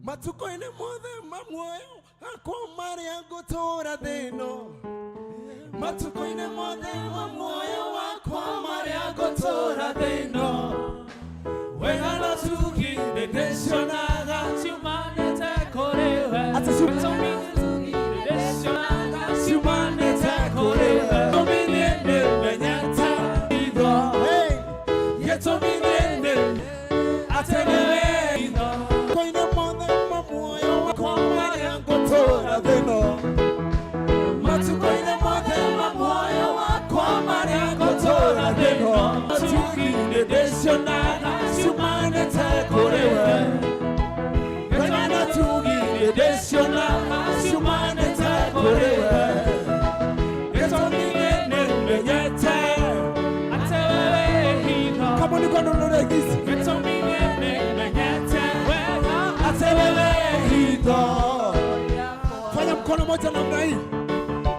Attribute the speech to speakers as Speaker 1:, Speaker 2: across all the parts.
Speaker 1: Matukũ-inĩ mothe ma muoyo akwa marĩa ngũtũũra thĩ ĩno. Matukũ-inĩ mothe ma muoyo wakwa marĩa ngũtũũra thĩ ĩno.
Speaker 2: Wega na chuki nĩndĩcionaga ciumanĩte kũrĩ we.
Speaker 1: Atĩ
Speaker 2: Nĩndĩcionaga ciumanĩte kũrĩ we. Gĩtũmi niĩ nĩmenyete hitho.
Speaker 1: Hey!
Speaker 2: Gĩtũmi niĩ nĩ atĩ nĩwe hitho.
Speaker 1: Matukũ-inĩ mothe ma muoyo wakwa marĩa ngũtũũra thĩ ĩno.
Speaker 2: Matukũ-inĩ mothe ma muoyo wakwa marĩa ngũtũũra thĩ ĩno. Chuki nĩndĩcionaga ciumanĩte kũrĩ we. Wega na chuki nĩndĩcionaga ciumanĩte kũrĩ we. Gĩtũmi niĩ nĩmenyete atĩ wewe hitho.
Speaker 1: Come on, you can do like this.
Speaker 2: Gĩtũmi niĩ nĩmenyete wega atĩ wewe hitho.
Speaker 1: Fanya mkono moja namna hii.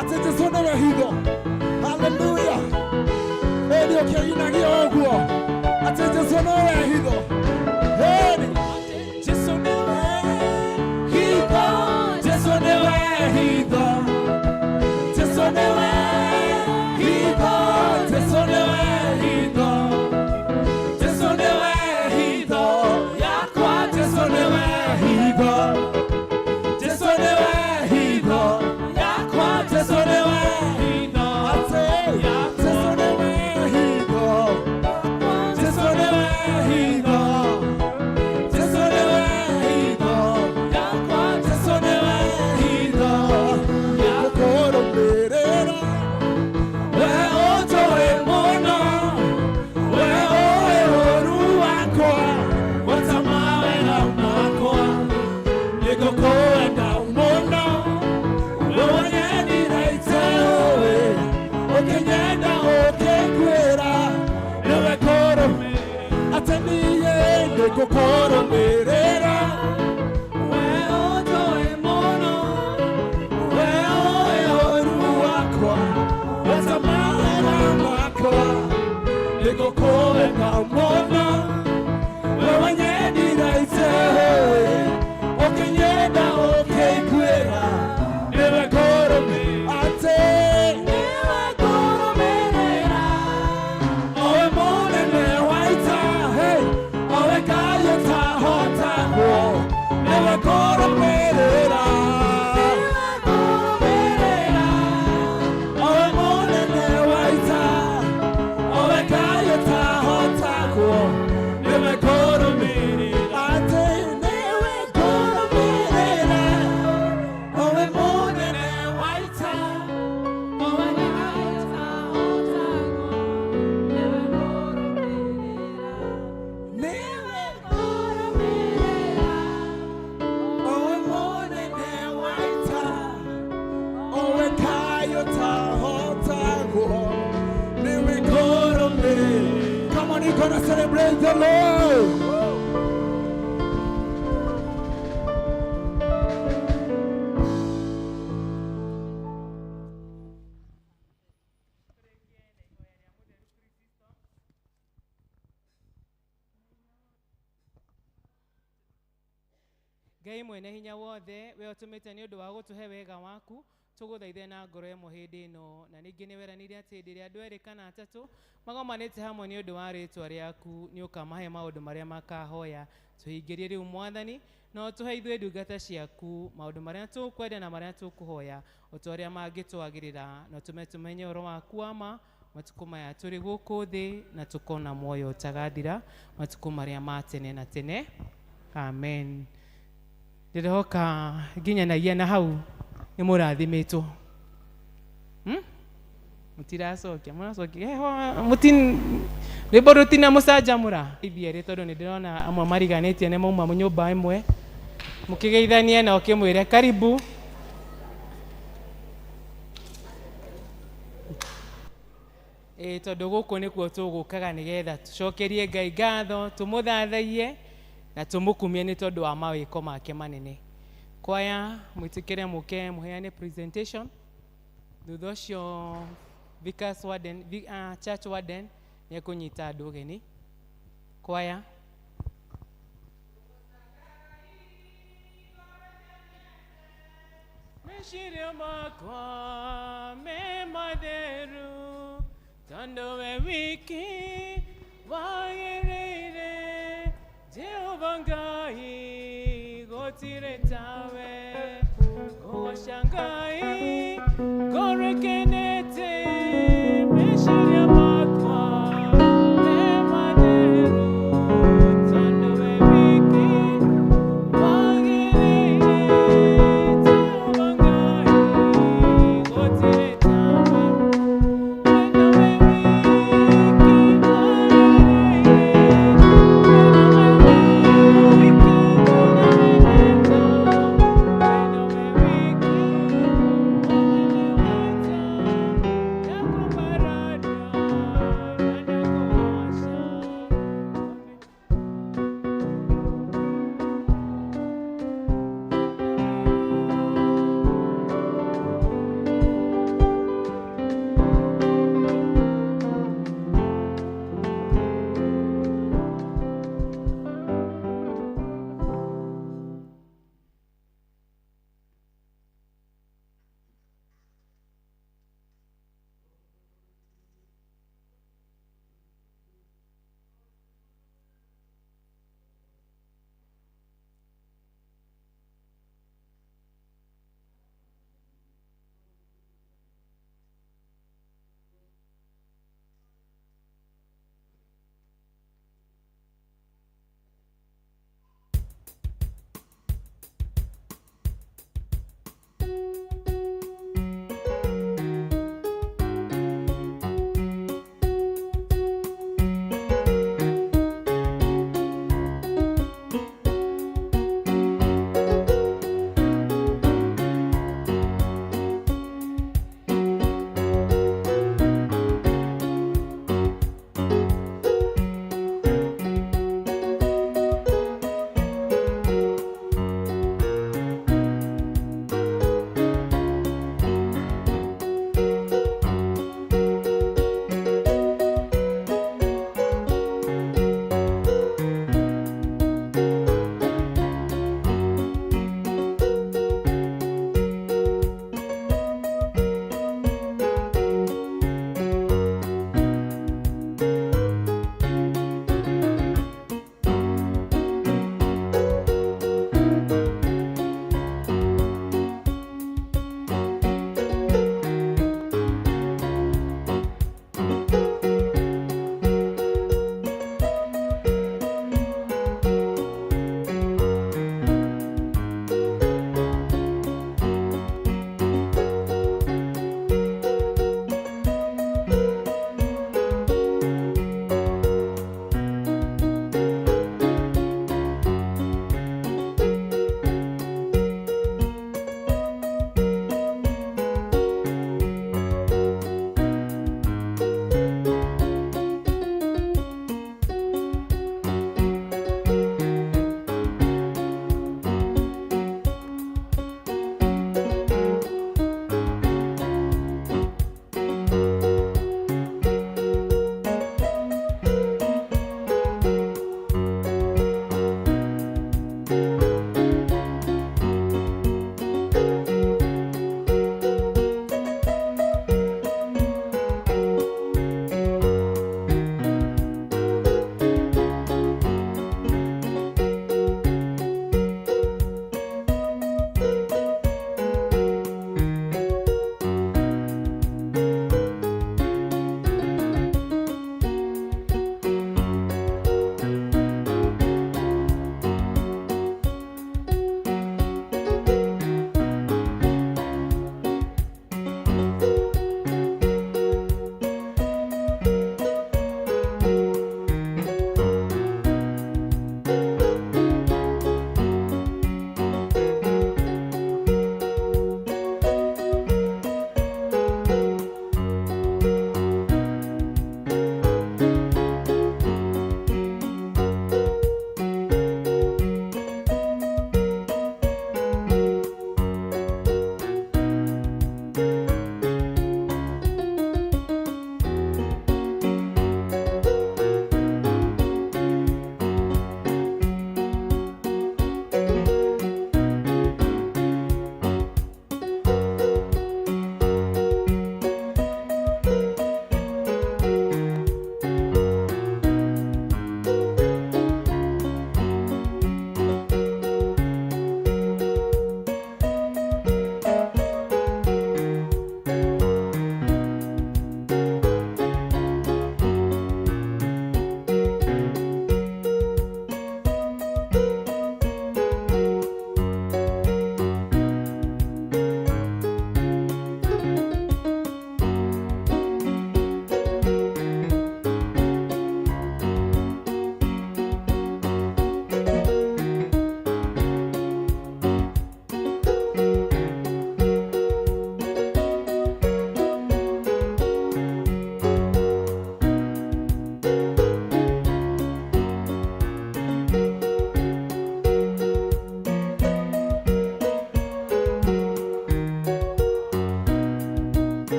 Speaker 1: Atĩ Jesu nĩwe hitho. Haleluya. Ĩni ũkĩinagia ũguo. Atĩ Jesu nĩwe hitho. Ĩni.
Speaker 2: Jesu nĩwe hitho. Jesu nĩwe hitho. Jesu nĩwe hitho. Jesu nĩwe hitho. Jesu nĩwe hitho yakwa. Jesu nĩwe hitho. Jesu nĩwe hitho yakwa. Jesu nĩwe hitho.
Speaker 1: Atĩ Jesu nĩwe hitho.
Speaker 2: Jesu nĩwe hitho. Jesu nĩwe hitho yakwa. Jesu nĩwe hitho yakwa.
Speaker 1: Gũkũrũmĩrĩra.
Speaker 2: We ũnjũĩ mũno, we ũĩ ũũru wakwa, gwata mawega makwa, nĩngũkwenda mũno. We wanyendire iteũĩ, ũkĩnyenda ũkĩnguĩra, nĩwe kũrũmĩrĩra.
Speaker 1: Atĩ niĩ nĩngũkũrũmĩrĩra.
Speaker 2: We ũnjũĩ mũno, we ũĩ ũũru wakwa, gwata mawega makwa, nĩngũkwenda mũno. We wanyendire iteũĩ, ũkĩnyenda ũkĩnguĩra, nĩwe kũrũmĩrĩra.
Speaker 1: Atĩ
Speaker 2: Nĩwe kũrũmĩrĩra. Owe mũnene wa ita, hey, owe Ngai ũtahotagwo, nĩwe kũrũmĩrĩra. Owe mũnene wa ita, owe Ngai ũtahotagwo, nĩwe kũrũmĩrĩra.
Speaker 1: Atĩ nĩwe
Speaker 2: Kũrũmĩrĩra. Owe mũnene wa ita, owe Ngai ũtahotagwo, nĩwe kũrũmĩrĩra.
Speaker 1: Nĩwe
Speaker 2: Owe mũnene wa ita,
Speaker 1: owe Ngai ũtahotagwo, nĩwe kũrũmĩrĩra. Come on, you're gonna celebrate the Lord.
Speaker 3: Ngai mwene hinya wothe we ũtũmĩte nĩ ũndũ wa gũtũhe wega waku tũgũthaithe na ngoro ĩmwe hĩndĩ ĩno na ningĩ nĩ weranire atĩ hĩndĩ ĩrĩa andũ erĩ kana atatũ magomanĩte hamwe nĩ ũndũ wa rĩtwa rĩaku nĩ ũkamahe maũndũ marĩa makahoya. Tũhingĩrie rĩu Mwathani na ũtũhe ithuĩ ndungata ciaku maũndũ marĩa tũkwenda na marĩa tũkũhoya o ta ũrĩa mangĩtwagĩrĩra na ũtũme tũmenye ũhoro waku wa ma matukũ maya tũrĩ gũkũ thĩ na tũkona muoyo ũtagathira matukũ marĩa ma tene na tene. Amen. Ndĩrehoka nginyanagia na hau nĩ mũrathimĩtwo. Mũtiracokia mũracokia rwĩmbo rũtina mũcanjamũra ithiĩ tondũ nĩ ndĩrona amwe mariganĩtie nĩ mauma nyũmba ĩmwe mũkĩgeithanie na ũkĩmwĩre karibu. Ĩ tondũ gũkũ nĩkuo tũgũkaga nĩgetha tũcokerie Ngai ngatho tũmũthathaiye na tũmũkumie nĩ tondũ wa mawĩko make manene. Kwaya mwĩtĩkĩre mũke mũheane presentation. Thutha ũcio Vickers Warden, Church Warden nĩ ekũnyita andũ ũgeni. Kwaya. Meciria makwa me matheru tondu we wiki wagĩrĩire Jehova Ngai gũtirĩ tawe ngũgoca Ngai ngoro ĩkenete meciria makwa me matheru tondu we wiki wagĩrĩire Jehova Ngai gũtirĩ tawe.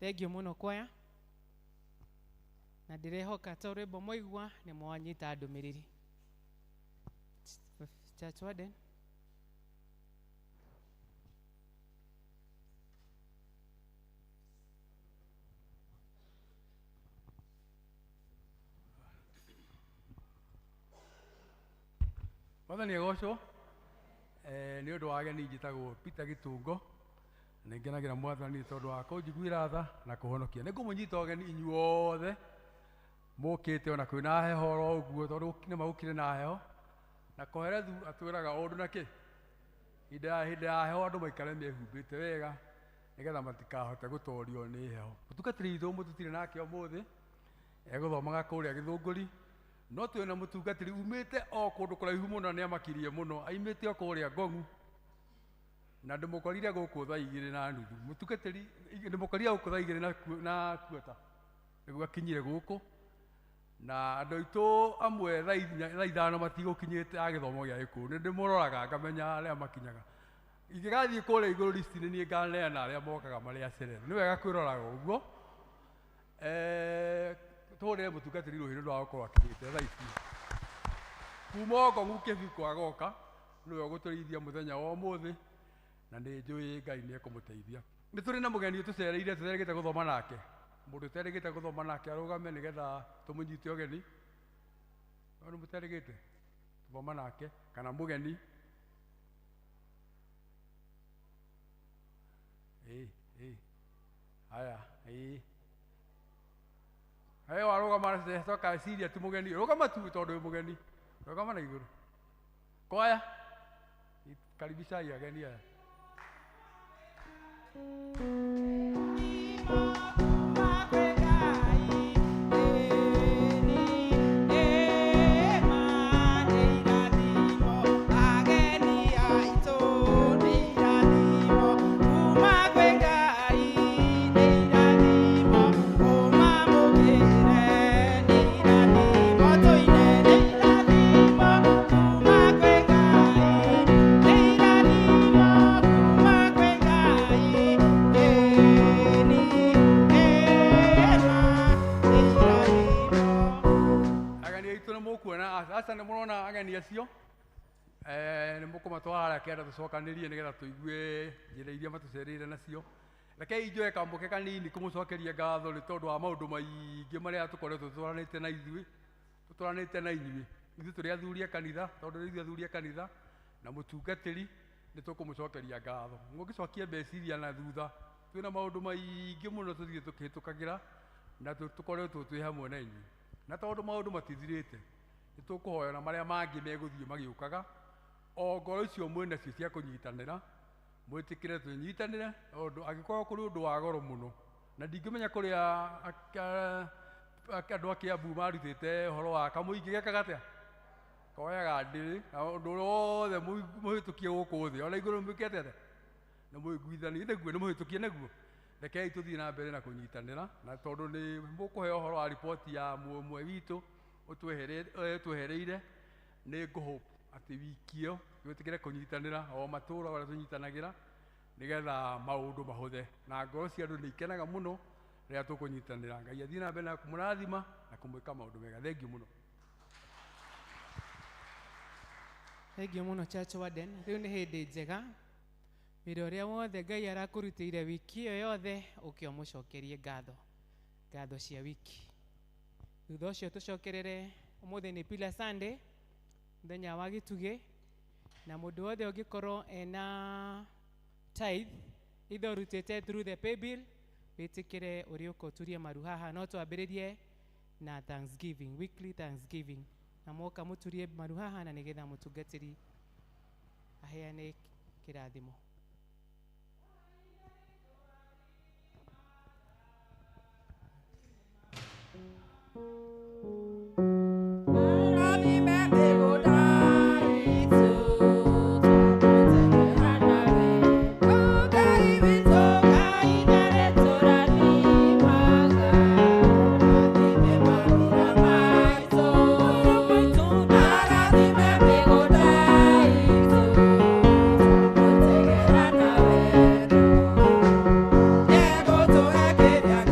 Speaker 3: Thengio mũno kwaya, na ndĩrehoka to rwĩmbo mwaigua nĩ mwanyita ndũmĩrĩri. Church warden.
Speaker 4: Mwathani agocwo. Nĩ ũndũ wa ageni, njĩtagwo Peter Gĩtũngo. Nĩ ngenagĩra Mwathani tondũ wa kũnjiguĩra tha na kũhonokia. Nĩ ngũmũnyita ũgeni inyuothe mũkĩte ona kwĩna heho oro ũguo, tondũ nĩ magũkire na heho, na Koherethu atwĩraga ũndũ na kĩ hĩndĩ ya heho andũ maikare mehumbĩte wega nĩgetha matikahote gũtorio nĩ heho. Mũtungatĩri witũ mũtũtirĩ nake ũmũthĩ, egũthomaga kũrĩa Gĩthũngũri, no twĩna mũtungatĩri umĩte o kũndũ kũraihu mũno, nĩ amakirie mũno, aimĩte o kũrĩa Ngong'u, na ndĩmũkorire gũkũ thaa 2:30. Mũtungatĩri ndĩmũkorire gũkũ thaa 2 na kuota nĩguo akinyire gũkũ, na andũ aitũ amwe thaa 5 matigũkinyĩte a gĩthomo gĩa gĩkũyũ. Nĩ ndĩmũroraga ngamenya arĩa makinyaga. Ingĩgathiĩ kũrĩa igũrũ listi-inĩ, niĩ nganeana arĩa mokaga marĩ acerere. Nĩ wega kwĩroraga ũguo. Tũhũrĩre mũtungatĩri rũhĩ nĩ ũndũ wa gũkorwo akinyĩte thaa ici kuma o Ngong'u Kĩbiko agoka. Nĩwe ũgũtũrĩithia mũthenya wa ũmũthĩ, na nĩ njũĩ Ngai nĩ ekũmũteithia. Nĩ tũrĩ na mũgeni ũtũcereire tũterĩgĩte gũthoma nake. Mũndũ ũterĩgĩte gũthoma nake arũgame nĩgetha tũmũnyite ũgeni. No nĩ mũterĩgĩte gũthoma nake kana mũgeni? Ĩĩ, haya, ĩĩ, he warũgama, coka eciria ti mũgeni. Rũgama tu tondũ wĩ mũgeni, rũgama na igũrũ. Kwaya, karibishai ageni aya. Ageni aitũ nĩ mũkuona, aca nĩ mũrona ageni acio, nĩ mũkũmatwara harĩa kĩanda tũcokanĩrie nĩgetha tũigue njĩra iria matũcereire nacio. Rekei njoe kamũke kanini kũmũcokeria ngatho nĩ tondũ wa maũndũ maingĩ marĩa tũkoretwo tũtwaranĩte na ithuĩ, tũtwaranĩte na inyuĩ. Ithuĩ tũrĩ athuri a kanitha, tondũ nĩ ithuĩ athuri a kanitha na mũtungatĩri, nĩ tũkũmũcokeria ngatho. Mũngĩcokia meciria na thutha, twĩna maũndũ maingĩ mũno tũthiĩ tũkĩhĩtũkagĩra na tũkoretwo twĩ hamwe na inyuĩ, na tondũ maũndũ matithirĩte, nĩ tũkũhoya na marĩa mangĩ megũthiĩ magĩũkaga, o ngoro icio mwĩnacio cia kũnyitanĩra, mwĩtĩkĩre tũnyitanĩre, tondũ angĩkorwo kũrĩ ũndũ wa goro mũno, na ndingĩmenya kũrĩa andũ a Kĩambu marutĩte ũhoro wa kamũingĩ gekaga atĩa, koyaga ndĩrĩ na ũndũ ũrĩa wothe mũhĩtũkie gũkũ thĩ ona igũrũ mwĩkĩte atĩa nĩ mũiguithanie nĩguo nĩ mũhĩtũkie nĩguo. Rekei tũthiĩ na mbere na kũnyitanĩra, na tondũ nĩ mũkũheo ũhoro wa riboti ya mũmwe witũ ũtwehereire, nĩ ngũhope atĩ wiki ĩyo twĩtĩkĩre kũnyitanĩra o matũũra ũrĩa tũnyitanagĩra nĩgetha maũndũ mahũthe, na ngoro cia andũ nĩ ikenaga mũno rĩrĩa tũkũnyitanĩra. Ngai athiĩ na mbere na kũmũrathima na kũmwĩka maũndũ mega. Thengiũ mũno.
Speaker 3: Thengio mũno, Church Warden. Rĩu nĩ hĩndĩ njega, wĩra ũrĩa wothe Ngai arakũrutĩire wiki ĩyo yothe, ũke ũmũcokerie ngatho, ngatho cia wiki. Thutha ũcio tũcokerere, ũmũthĩ nĩ Pillar Sunday, mũthenya wa gĩtugĩ, na mũndũ wothe ũngĩkorwo ena tithe either ũrutĩte through the pay bill, wĩtĩkĩre ũrĩũka ũturie maru haha. No twambĩrĩrie na thanksgiving, weekly thanksgiving, na mwoka mũturie maru haha na nĩgetha mũtungatĩri aheane kĩrathimo.
Speaker 1: Yeah.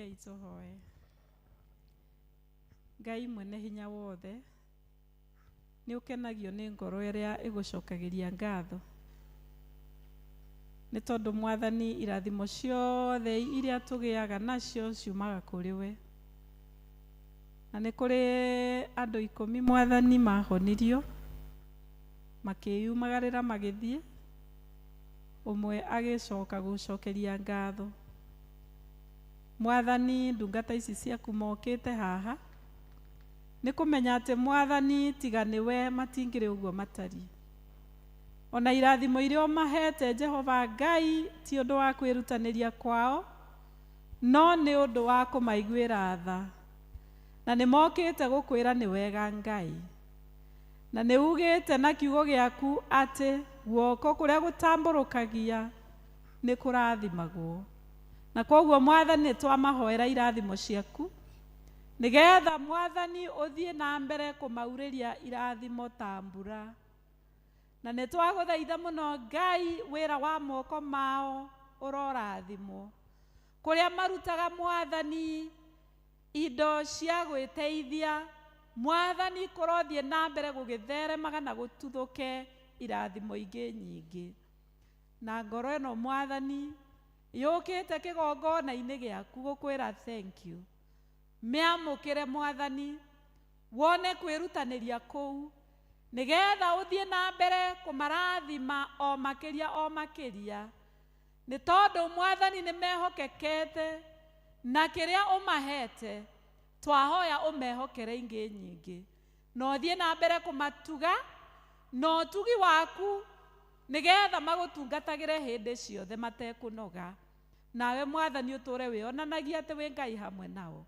Speaker 5: Rekei tũhoe. Ngai mwene hinya wothe, nĩ ũkenagio nĩ ngoro ĩrĩa ĩgũcokagĩria ngatho, nĩ tondũ Mwathani irathimo ciothe iria tũgĩaga nacio ciumaga kũrĩ we. Na nĩ kũrĩ andũ 10 Mwathani mahonirio, makĩyumagarĩra magĩthiĩ, ũmwe agĩcoka gũcokeria ngatho. Mwathani, ndungata ici ciaku mokĩte haha nĩ kũmenya atĩ Mwathani tiga nĩwe matingĩrĩ ũguo matariĩ. Ona irathimo iria ũmahete Jehova Ngai ti ũndũ wa kwĩrutanĩria kwao, no nĩ ũndũ wa kũmaiguĩra tha. Na nĩ mokĩte gũkwĩra nĩ wega Ngai. Na nĩ ugĩte na kiugo gĩaku atĩ guoko kũrĩa gũtambũrũkagia nĩ kũrathimagwo. Na koguo Mwathani nĩ twamahoera irathimo ciaku, nĩgetha Mwathani ũthiĩ na mbere kũmaurĩria irathimo ta mbura. Na nĩ twagũthaitha mũno Ngai, wĩra wa moko mao ũrorathimwo, kũrĩa marutaga Mwathani indo cia gwĩteithia, Mwathani kũrothiĩ na mbere gũgĩtheremaga na gũtuthũke irathimo ingĩ nyingĩ. Na ngoro ĩno Mwathani yũkĩte kĩgongona-inĩ gĩaku gũkwĩra thank you. Mĩamũkĩre Mwathani, wone kwĩrutanĩria kũu, nĩgetha ũthiĩ na mbere kũmarathima o makĩria o makĩria, nĩ tondũ Mwathani nĩ mehokekete na kĩrĩa ũmahete twahoya ũmehokere ingĩ nyingĩ, na ũthiĩ na mbere kũmatuga na ũtugi waku, nĩgetha magũtungatagĩre hĩndĩ ciothe matekũnoga. Nawe Mwathani ũtũre wĩonanagia atĩ wĩ Ngai hamwe nao.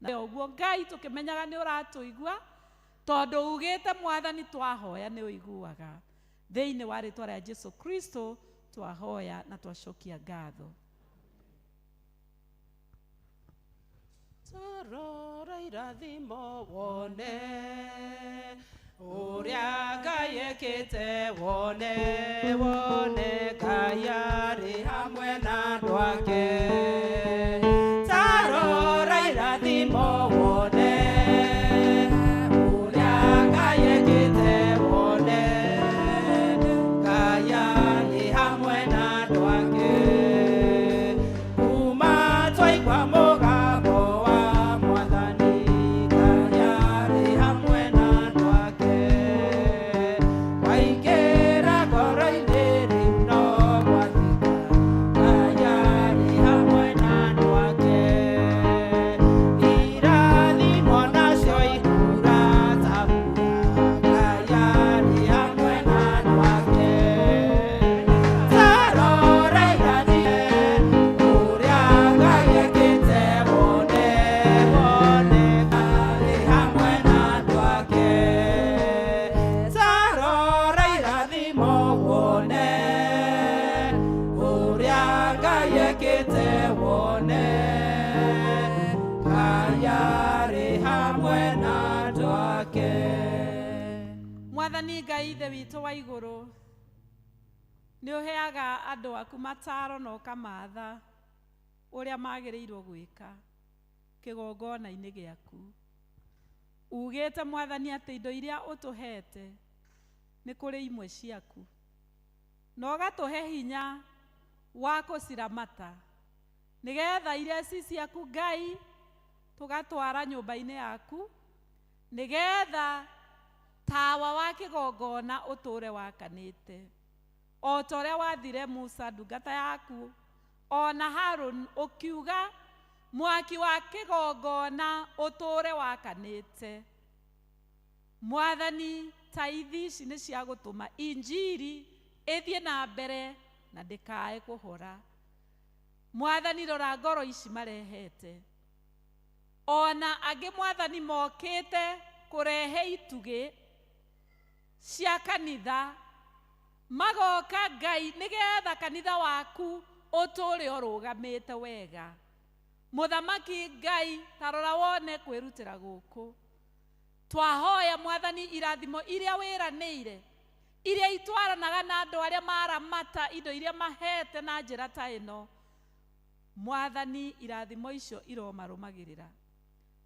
Speaker 5: Na ũguo Ngai tũkĩmenyaga nĩ ũratũigua, tondũ ugĩte Mwathani twahoya nĩ ũiguaga. Thĩinĩ wa rĩtwa rĩa Jesu Kristo twahoya na twacokia ngatho.
Speaker 2: Tarora irathimo wone ũrĩa Ngai ekĩte, wone wone Ngai arĩ hamwe na andũ ake. Tarora irathimo wone ũrĩa Ngai ekĩte, wone Ngai arĩ hamwe na andũ ake. Kuma twaigua mũgambo wa Mwathani, Ngai arĩ hamwe na andũ ake. Waingĩra ngoro-inĩ rĩu no gwathĩka, Ngai arĩ hamwe na andũ ake. Irathimo nacio ikura ta mbura, Ngai arĩ hamwe na andũ ake. Tarora irathimo ũrĩa Ngai ekĩte, wone wone arĩ hamwe na andũ ake. Tarora irathimo wone ũrĩa Ngai ekĩte, wone Ngai arĩ hamwe na andũ ake.
Speaker 5: Mwathani Ngai Ithe witũ wa igũrũ, nĩ ũheaga andũ aku mataro na ũkamatha ũrĩa magĩrĩirwo gwĩka kĩgongona-inĩ gĩaku. Ugĩte Mwathani atĩ indo iria ũtũhete nĩ kũrĩ imwe ciaku, na ũgatũhe hinya wa kũciramata, nĩgetha iria ci ciaku Ngai tũgatwara nyũmba-inĩ yaku, nĩgetha tawa wa kĩgongona ũtũre wakanĩte, o ta ũrĩa wathire Musa ndungata yaku ona Harũni, ũkiuga mwaki wa kĩgongona ũtũre wakanĩte. Mwathani, taithi ici nĩ cia gũtũma injiri ĩthiĩ na mbere na ndĩkae kũhora. Mwathani, rora ngoro ici marehete, ona angĩ Mwathani mokĩte kũrehe itugĩ cia kanitha, magoka Ngai nĩgetha kanitha waku ũtũre ũrũgamĩte wega. Mũthamaki Ngai, ta rora wone kwĩrutĩra gũkũ. Twahoya Mwathani irathimo iria wĩranĩire, iria itwaranaga na andũ arĩa maramata indo iria mahete na njĩra ta ĩno. Mwathani irathimo icio iromarũmagĩrĩra.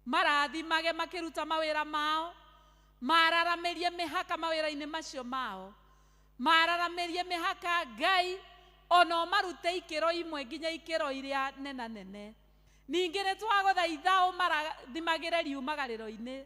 Speaker 5: Marathimage makĩruta mawĩra mao, mararamĩrie mĩhaka mawĩra-inĩ macio mao, mararamĩrie mĩhaka Ngai ona marute ikĩro imwe nginya ikĩro iria nena nene. Ningĩ nĩ twagũthaitha ũmarathimagĩre riumagarĩro-inĩ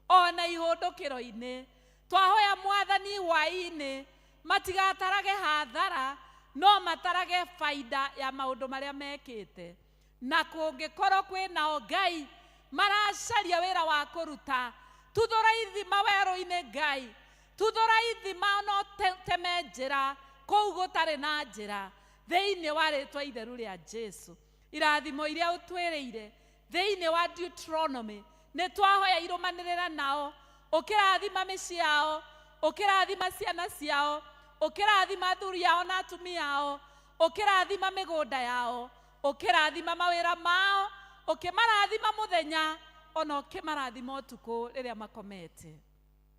Speaker 5: ona ihũndũkĩro-inĩ. Twahoya Mwathani hwaĩ-inĩ matigatarage hathara no matarage faida ya maũndũ marĩa mekĩte. Na kũngĩkorwo kwĩnao Ngai maracaria wĩra wa kũruta, tuthũra ithima werũ-inĩ Ngai, tuthũra ithima no teme njĩra kũu gũtarĩ na njĩra, thĩinĩ wa rĩtwa itheru rĩa Jesu. Irathimo iria ũtwĩrĩire thĩinĩ wa Deuteronomy nĩ twahoya irũmanĩrĩra nao, ũkĩrathima mĩciĩ yao, ũkĩrathima ciana ciao, ũkĩrathima athuri ao na atumia ao, ũkĩrathima mĩgũnda yao, ũkĩrathima mawĩra mao, ũkĩmarathima mũthenya ona ũkĩmarathima ũtukũ rĩrĩa makomete.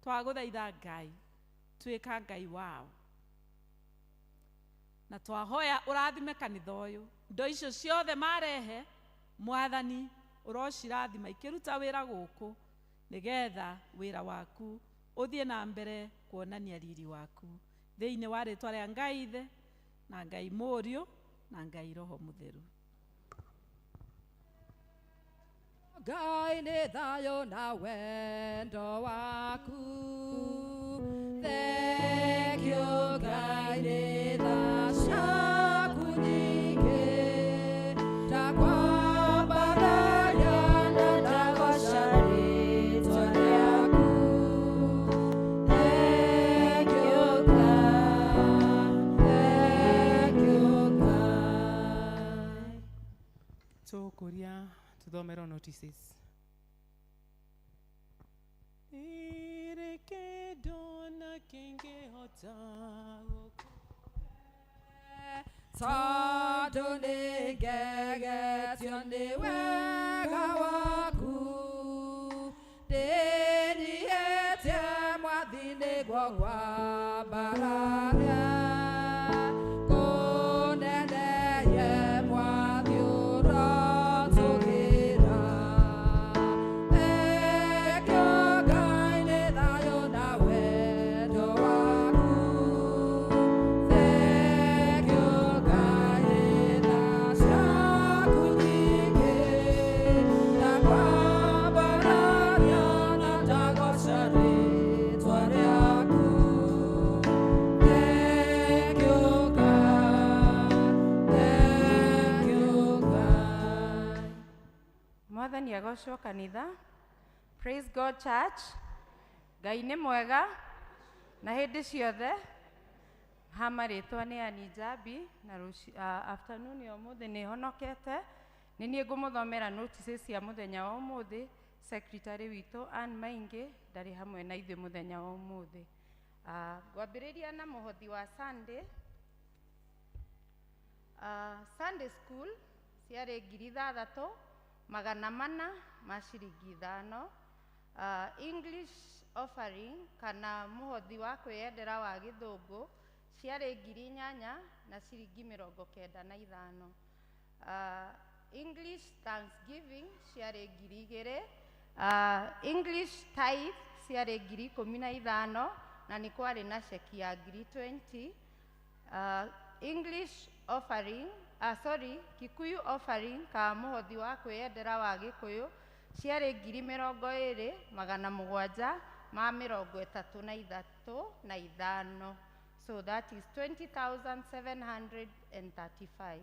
Speaker 5: Twagũthaitha Ngai, tuĩka Ngai wao. Na twahoya ũrathime kanitha ũyũ, indo icio ciothe marehe Mwathani ũrocirathima ikĩruta wĩra gũkũ, nĩgetha wĩra waku ũthiĩ na mbere kuonania riri waku, thĩinĩ wa rĩtwa rĩa Ngai Ithe na Ngai Mũriũ na Ngai Roho Mũtheru.
Speaker 2: Ngai nĩ thayũ na wendo waku. Thank you Ngai nĩ tha ciaku nyingĩ, ndakwambararia na ndagoca rĩtwa rĩaku. Thank you Ngai, thank you Ngai.
Speaker 3: Tũkũria tuthomerwo notices. Irĩ kĩndũ na kĩngĩhota
Speaker 2: Tondũ nĩ ngegetio nĩ wega waku, ndĩnyiihĩtie Mwathi nĩguo ngwambararia, kũnenehie Mwathi ũrotũgĩra. Thank you Ngai nĩ thayũ na wendo waku. Thank you Ngai nĩ tha ciaku nyingĩ, ndakwambararia na ndagoca rĩtwa rĩaku. Thank you Ngai, thank you Ngai.
Speaker 6: Mwathani agocwo kanitha. Praise God church. Ngai nĩ mwega na hĩndĩ ciothe. Ha marĩtwa nĩ Ann Njambi na afternoon ya ũmũthĩ nĩ honokete. Nĩ niĩ ngũmũthomera notices cia mũthenya wa ũmũthĩ. Secretary witũ Ann Maingi ndarĩ hamwe na ithuĩ mũthenya wa ũmũthĩ. Ngwambĩrĩria na mũhothi wa Sunday. Sunday school ciarĩ 6400 ma ciringi 5. English offering kana mũhothi wa kwĩyendera wa gĩthũngũ ciarĩ 8000 na ciringi 95. English Thanksgiving ciarĩ 2000. English tithe ciarĩ 15,000 na nĩ kwarĩ na ceki ya 20,000. English offering, sorry, Kikuyu offering ka mũhothi wa kwĩyendera wa Gĩkũyũ ciarĩ 20,735. So that is 20,735.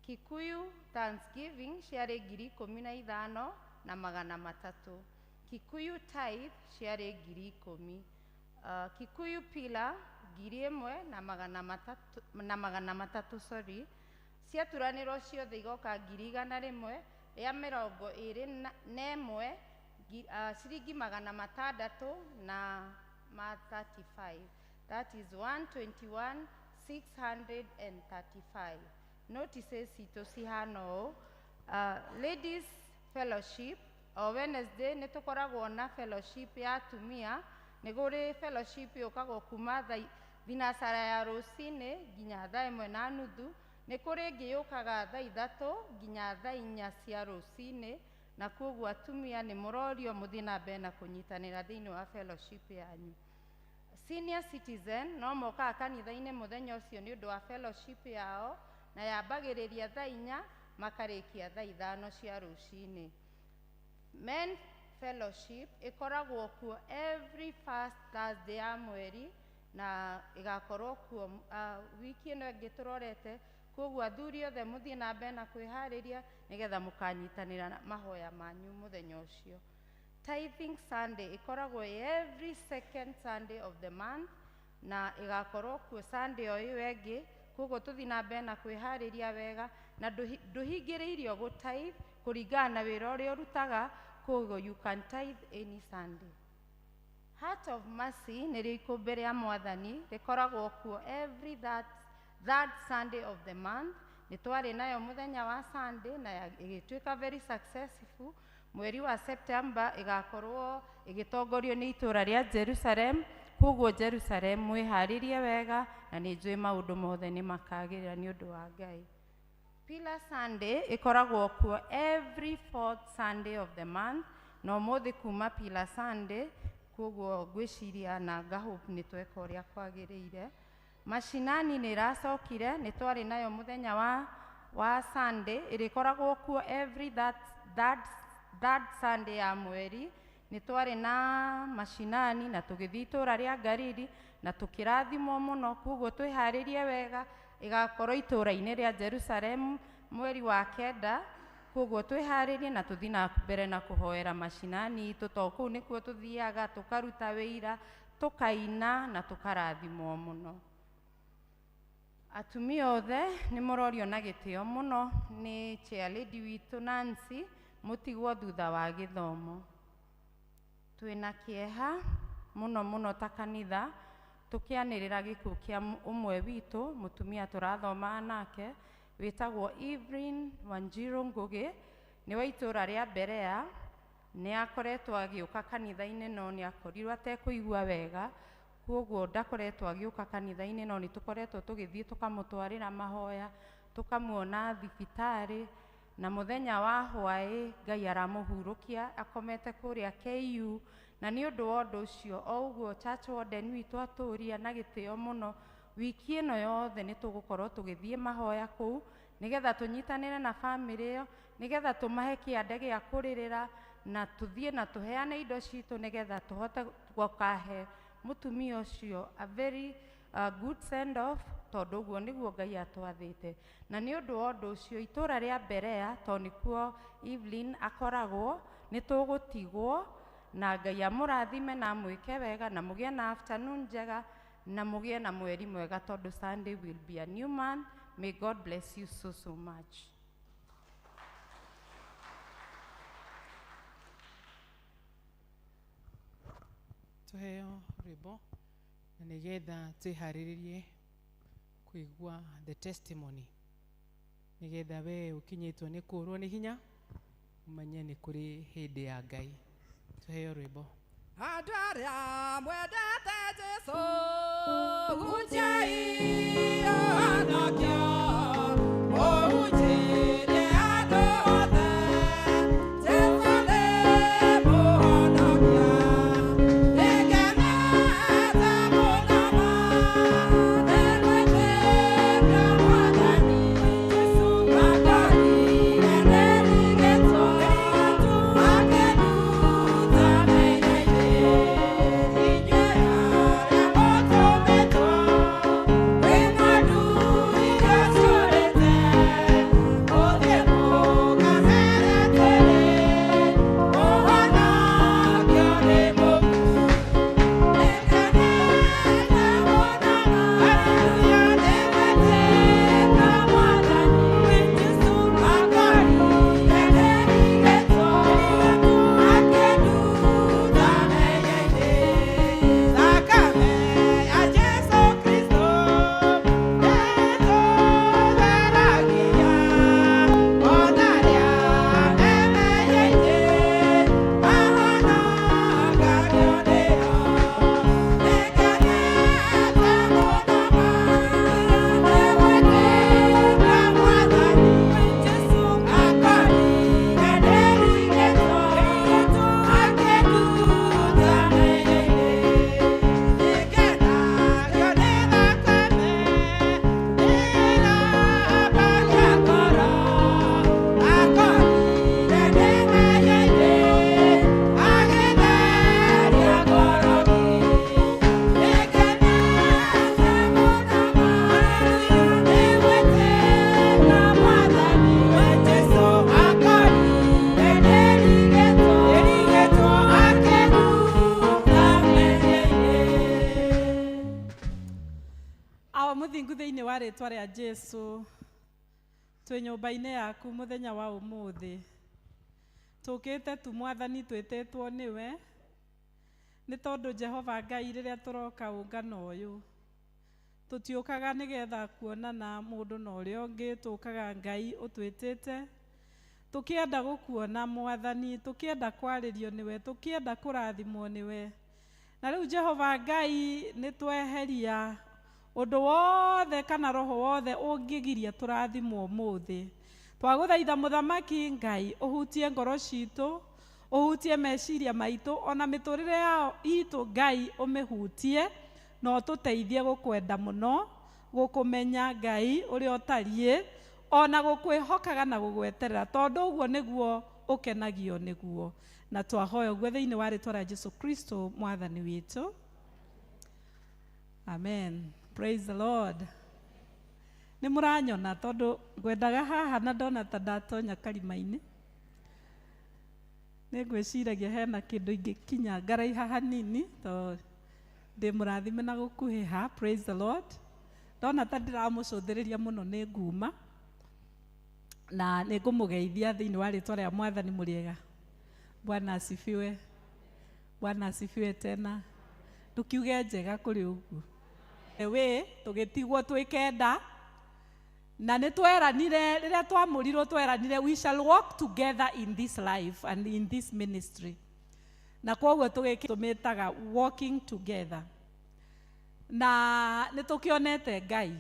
Speaker 6: Kikuyu Thanksgiving ciarĩ 15,300. Kikuyu tithe ciarĩ 10,000. Kikuyu pillar 1,300 na 300, sorry, ciaturanĩrwo ciothe igoka 121,635 635. That is 121,635. Notices citũ cihana ũũ. Ladies fellowship o Wednesday nĩ tũkoragwo na fellowship ya atumia. Nĩ kũrĩ fellowship yũkagwo kuma thinacara ya rũcinĩ nginya thaa 1:30. Nĩ kũrĩ ĩngĩ yũkaga thaa 3 nginya thaa 4 cia rũcinĩ, na koguo atumia nĩ mũrorio mũthiĩ na mbere na kũnyitanĩra thĩinĩ wa fellowship yanyu. Senior citizen no mokaga kanitha-inĩ mũthenya ũcio nĩ ũndũ wa fellowship yao, na yambagĩrĩria thaa 4 makarĩkia thaa 5 cia rũcinĩ. Men fellowship ĩkoragwo kuo every first Thursday ya mweri, na ĩgakorwo kuo wiki ĩno ĩngĩ tũrorete. Koguo athuri othe mũthiĩ na mbere na kwĩharĩria nĩgetha mũkanyitanĩra na mahoya manyu mũthenya ũcio. Tithing Sunday ĩkoragwo every second Sunday of the month, na ĩgakorwo kuo Sunday o ĩyo ĩngĩ. Koguo tũthiĩ na mbere na kwĩharĩria wega, na ndũhingĩrĩirio gũ tithe kũringana na wĩra ũrĩa ũrutaga, koguo you can tithe any Sunday. Heart of Mercy nĩrĩo ikũmbĩ rĩa Mwathani, rĩkoragwo kuo every that third Sunday of the month. Nĩ twarĩ nayo mũthenya wa Sunday na ĩgĩtuĩka very successful. Mweri wa September ĩgakorwo ĩgĩtongorio nĩ itũũra rĩa Jerusalem. Koguo Jerusalem mwĩharĩrie wega, na nĩ njũĩ maũndũ mothe nĩ makagĩrĩra nĩ ũndũ wa Ngai. Pillar Sunday ĩkoragwo kuo every fourth Sunday of the month, na ũmũthĩ kuma Pillar Sunday, koguo ngwĩciria na ngahope nĩ tweka ũrĩa kwagĩrĩire. Mashinani nĩ ĩracokire, nĩ twarĩ nayo mũthenya wa Sunday, ĩrĩkoragwo kuo every that third Sunday ya mweri. Nĩ twarĩ na mashinani na tũgĩthiĩ itũũra rĩa Ngariri na tũkĩrathimwo mũno, koguo twĩharĩrie wega. Ĩgakorwo itũũra-inĩ rĩa Jerusalem mweri wa 9, koguo twĩharĩrie na tũthiĩ na mbere na kũhoera mashinani itũ, tondũ kũu nĩkuo tũthiaga tũkaruta wĩira, tũkaina na tũkarathimwo mũno. Atumia othe nĩ mũrorio na gĩtĩo mũno nĩ chair lady witũ Nancy, mũtigwo thutha wa gĩthomo. Twĩna kĩeha mũno mũno ta kanitha, tũkĩanĩrĩra gĩkuũ kĩa ũmwe witũ, mũtumia tũrathomaga nake wĩtagwo Evelyn Wanjiru Ngugi, nĩ wa itũũra rĩa Berea. Nĩ akoretwo agĩũka kanitha-inĩ no nĩ akorirwo atekũigua wega, koguo ndakoretwo agĩũka kanitha-inĩ, no nĩ tũkoretwo tũgĩthiĩ tũkamũtwarĩra mahoya, tũkamuona thibitarĩ, na mũthenya wa hwaĩ Ngai aramũhurũkia akomete kũrĩa KU. Na nĩ ũndũ wa ũndũ ũcio, o ũguo church warden witũ atũria na gĩtĩo mũno, wiki ĩno yothe nĩ tũgũkorwo tũgĩthiĩ mahoya kũu nĩgetha tũnyitanĩre na bamĩrĩ ĩyo, nĩgetha tũmahe kĩande gĩa kũrĩrĩra, na tũthiĩ na tũheane indo citũ nĩgetha tũhote gũkahe mũtumia ũcio a very good send off, tondũ ũguo nĩguo Ngai atwathĩte. Na nĩ ũndũ wa ũndũ ũcio, itũũra rĩa Berea, tondũ nĩkuo Evelyn akoragwo, nĩ tũgũtigwo, na Ngai amũrathime na amwĩke wega, na mũgĩe na afternoon njega, na mũgĩe na mweri mwega, tondũ Sunday will be a new month. May God bless you so so much.
Speaker 3: Tuheo rwĩmbo na nĩgetha twĩharĩrĩrie kũigua the testimony, nĩgetha we ũkinyĩtwo nĩ kũũrwo nĩ hinya ũmenye nĩ kũrĩ hĩndĩ ya Ngai. Tuheo rwĩmbo.
Speaker 2: Andũ arĩa mwendete Jesũ, hunjiai ũhonokio, mũhunjĩrie andũ othe, Jesũ nĩ mũhonokia. Nĩngenete mũno ma, nĩngwĩtĩkia Mwathani, ngakũrire nĩrigĩtwo, akĩnduta mehia-inĩ. Inyuĩ arĩa mũtũmĩtwo, kwĩ ng'ondu iria
Speaker 5: Baba mũthingu thĩinĩ wa rĩtwa rĩa Jesu, twĩ nyũmba-inĩ yaku mũthenya wa ũmũthĩ. Tũkĩte tu Mwathani twĩtĩtwo nĩwe, nĩ tondũ Jehova Ngai rĩrĩa tũroka ũngano ũyũ, tũtiũkaga nĩgetha kuonana mũndũ na ũrĩa ũngĩ, tũkaga Ngai ũtwĩtĩte, tũkĩenda gũkuona Mwathani, tũkĩenda kwarĩrio nĩwe, tũkĩenda kũrathimwo nĩwe. Na rĩu Jehova Ngai nĩ tweheria ũndũ wothe kana roho wothe ũngĩgiria tũrathimwo ũmũthĩ. Twagũthaitha Mũthamaki Ngai ũhutie ngoro citũ, ũhutie meciria maitũ, ona mĩtũrĩre yao itũ Ngai ũmĩhutie, na ũtũteithie gũkwenda mũno, gũkũmenya Ngai ũrĩa ũtariĩ, ona gũkwĩhokaga na gũgweterera, tondũ ũguo nĩguo ũkenagio nĩguo. Na twahoya ũguo thĩinĩ wa rĩtwa rĩa Jesu Kristo Mwathani witũ. Amen. Praise the Lord. Nĩ mũranyona tondũ ngwendaga haha na ndona ta ndatonya karima-inĩ. Nĩ ngwĩciragia hena kĩndũ ingĩkinya ngaraiha hanini tondũ ndĩ mũrathime na gũkuhĩha. Praise the Lord. Ndona ta ndĩramũcũthĩrĩria mũno nĩ nguma na nĩ ngũmũgeithia thĩinĩ wa rĩtwa rĩa Mwathani. Mũrĩega? Bwana asifiwe. Bwana asifiwe tena. Ndũkiuge njega kũrĩ ũguo. We tũgĩtigwo twĩ kenda na nĩ tweranire rĩrĩa twamũrirwo, tweranire we shall walk together in this life and in this ministry, na koguo tũgĩtũmĩtaga walking together, na nĩ tũkĩonete Ngai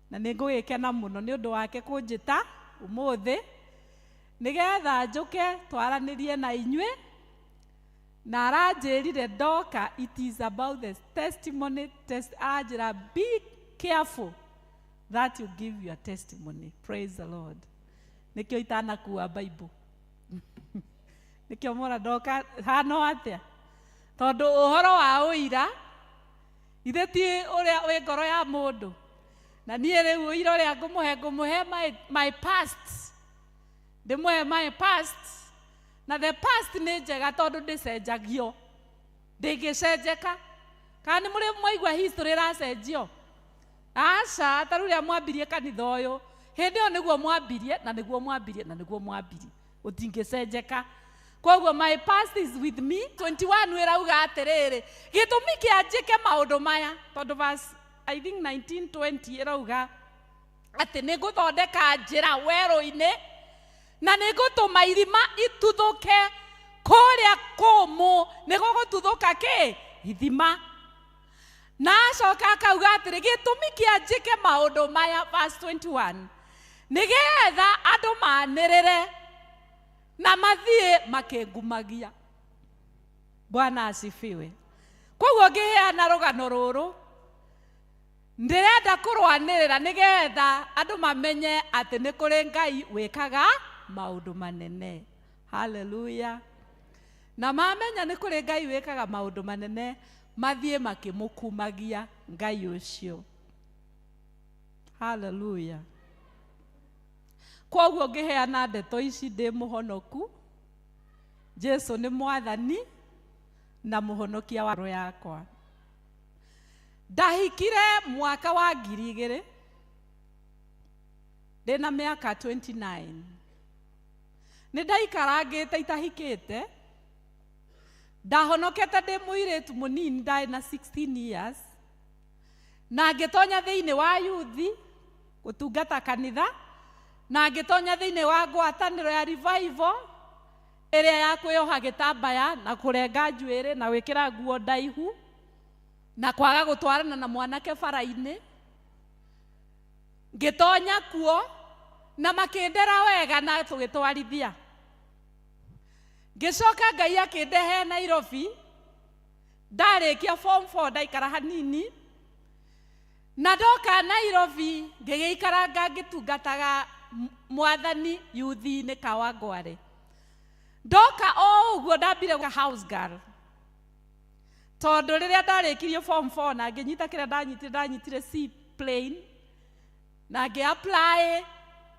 Speaker 5: na nĩ ngũgĩkena mũno nĩ ũndũ wake kũnjĩta ũmũthĩ nĩgetha njũke twaranĩrie na inyuĩ. Na aranjĩrire ndoka it is about the testimony test. Aranjĩra, "Be careful that you give your testimony." Praise the Lord. Nĩkĩo itanakua Bible, nĩkĩo mora ndoka hano atĩa, tondũ ũhoro wa ũira ithe ti ũrĩa wĩ ngoro ya mũndũ. Na niĩ rĩu ũira ũrĩa ngũmũhe my past, ndĩmũhe my past, na the past nĩ njega tondũ ndĩcenjagio, ndĩngĩcenjeka. Kana nĩ mũrĩ mwaigua history ĩracenjio? Aca. Ta rĩu rĩrĩa mwambirie kanitha ũyũ, hĩndĩ ĩyo nĩguo mwambirie na nĩguo mwambirie na nĩguo mwambirie, ũtingĩcenjeka. Koguo my past is with me. 21 ĩrauga atĩrĩrĩ, gĩtũmi kĩa njĩke maũndũ maya, tondũ verse, I think, 1920 ĩrauga atĩ nĩ ngũthondeka njĩra werũ-inĩ na nĩ ngũtũma irima ituthũke kũrĩa kũmũ, nĩ gũgũtuthũka kĩ ithima. Na acoka akauga atĩrĩ, gĩtũmi kĩa njĩke maũndũ maya, verse 21, nĩgetha andũ manĩrĩre na mathiĩ makĩngumagia. Bwana asifiwe. Koguo ngĩheana rũgano rũrũ, ndĩrenda kũrwanĩrĩra nĩgetha andũ mamenye atĩ nĩ kũrĩ Ngai wĩkaga maũndũ manene. Haleluya. Na mamenya nĩ kũrĩ Ngai wĩkaga maũndũ manene, mathiĩ makĩmũkumagia Ngai ũcio. Haleluya. Koguo ngĩheana ndeto ici, ndĩ mũhonoku. Jesu nĩ Mwathani na Mũhonokia wa ngoro yakwa. Ndahikire mwaka wa 2000 ndĩna mĩaka 29. Nĩ ndaikarangĩte itahikĩte. Ndahonokete ndĩ mũirĩtu mũnini, ndarĩ na 16 years, na ngĩtonya thĩinĩ wa yuthi gũtungata kanitha, na ngĩtonya thĩinĩ wa ngwatanĩro ya revival ĩrĩa ya kwĩyoha gĩtambaya na kũrenga njuĩrĩ na gwĩkĩra nguo ndaihu na kwaga gũtwarana na mwanake bara-inĩ. Ngĩtonya kuo na makĩndera wega na tũgĩtwarithia. Ngĩcoka Ngai akĩndehe Nairobi ndarĩkia form 4. Ndaikara hanini na ndoka Nairobi, ngĩgĩikaranga ngĩtungataga Mwathani yuthi-inĩ Kawangware. Ndoka o ũguo ndambire house girl, tondũ rĩrĩa ndarĩkirie form 4 na ngĩnyita kĩrĩa ndanyitire, ndanyitire C plain, na ngĩ apply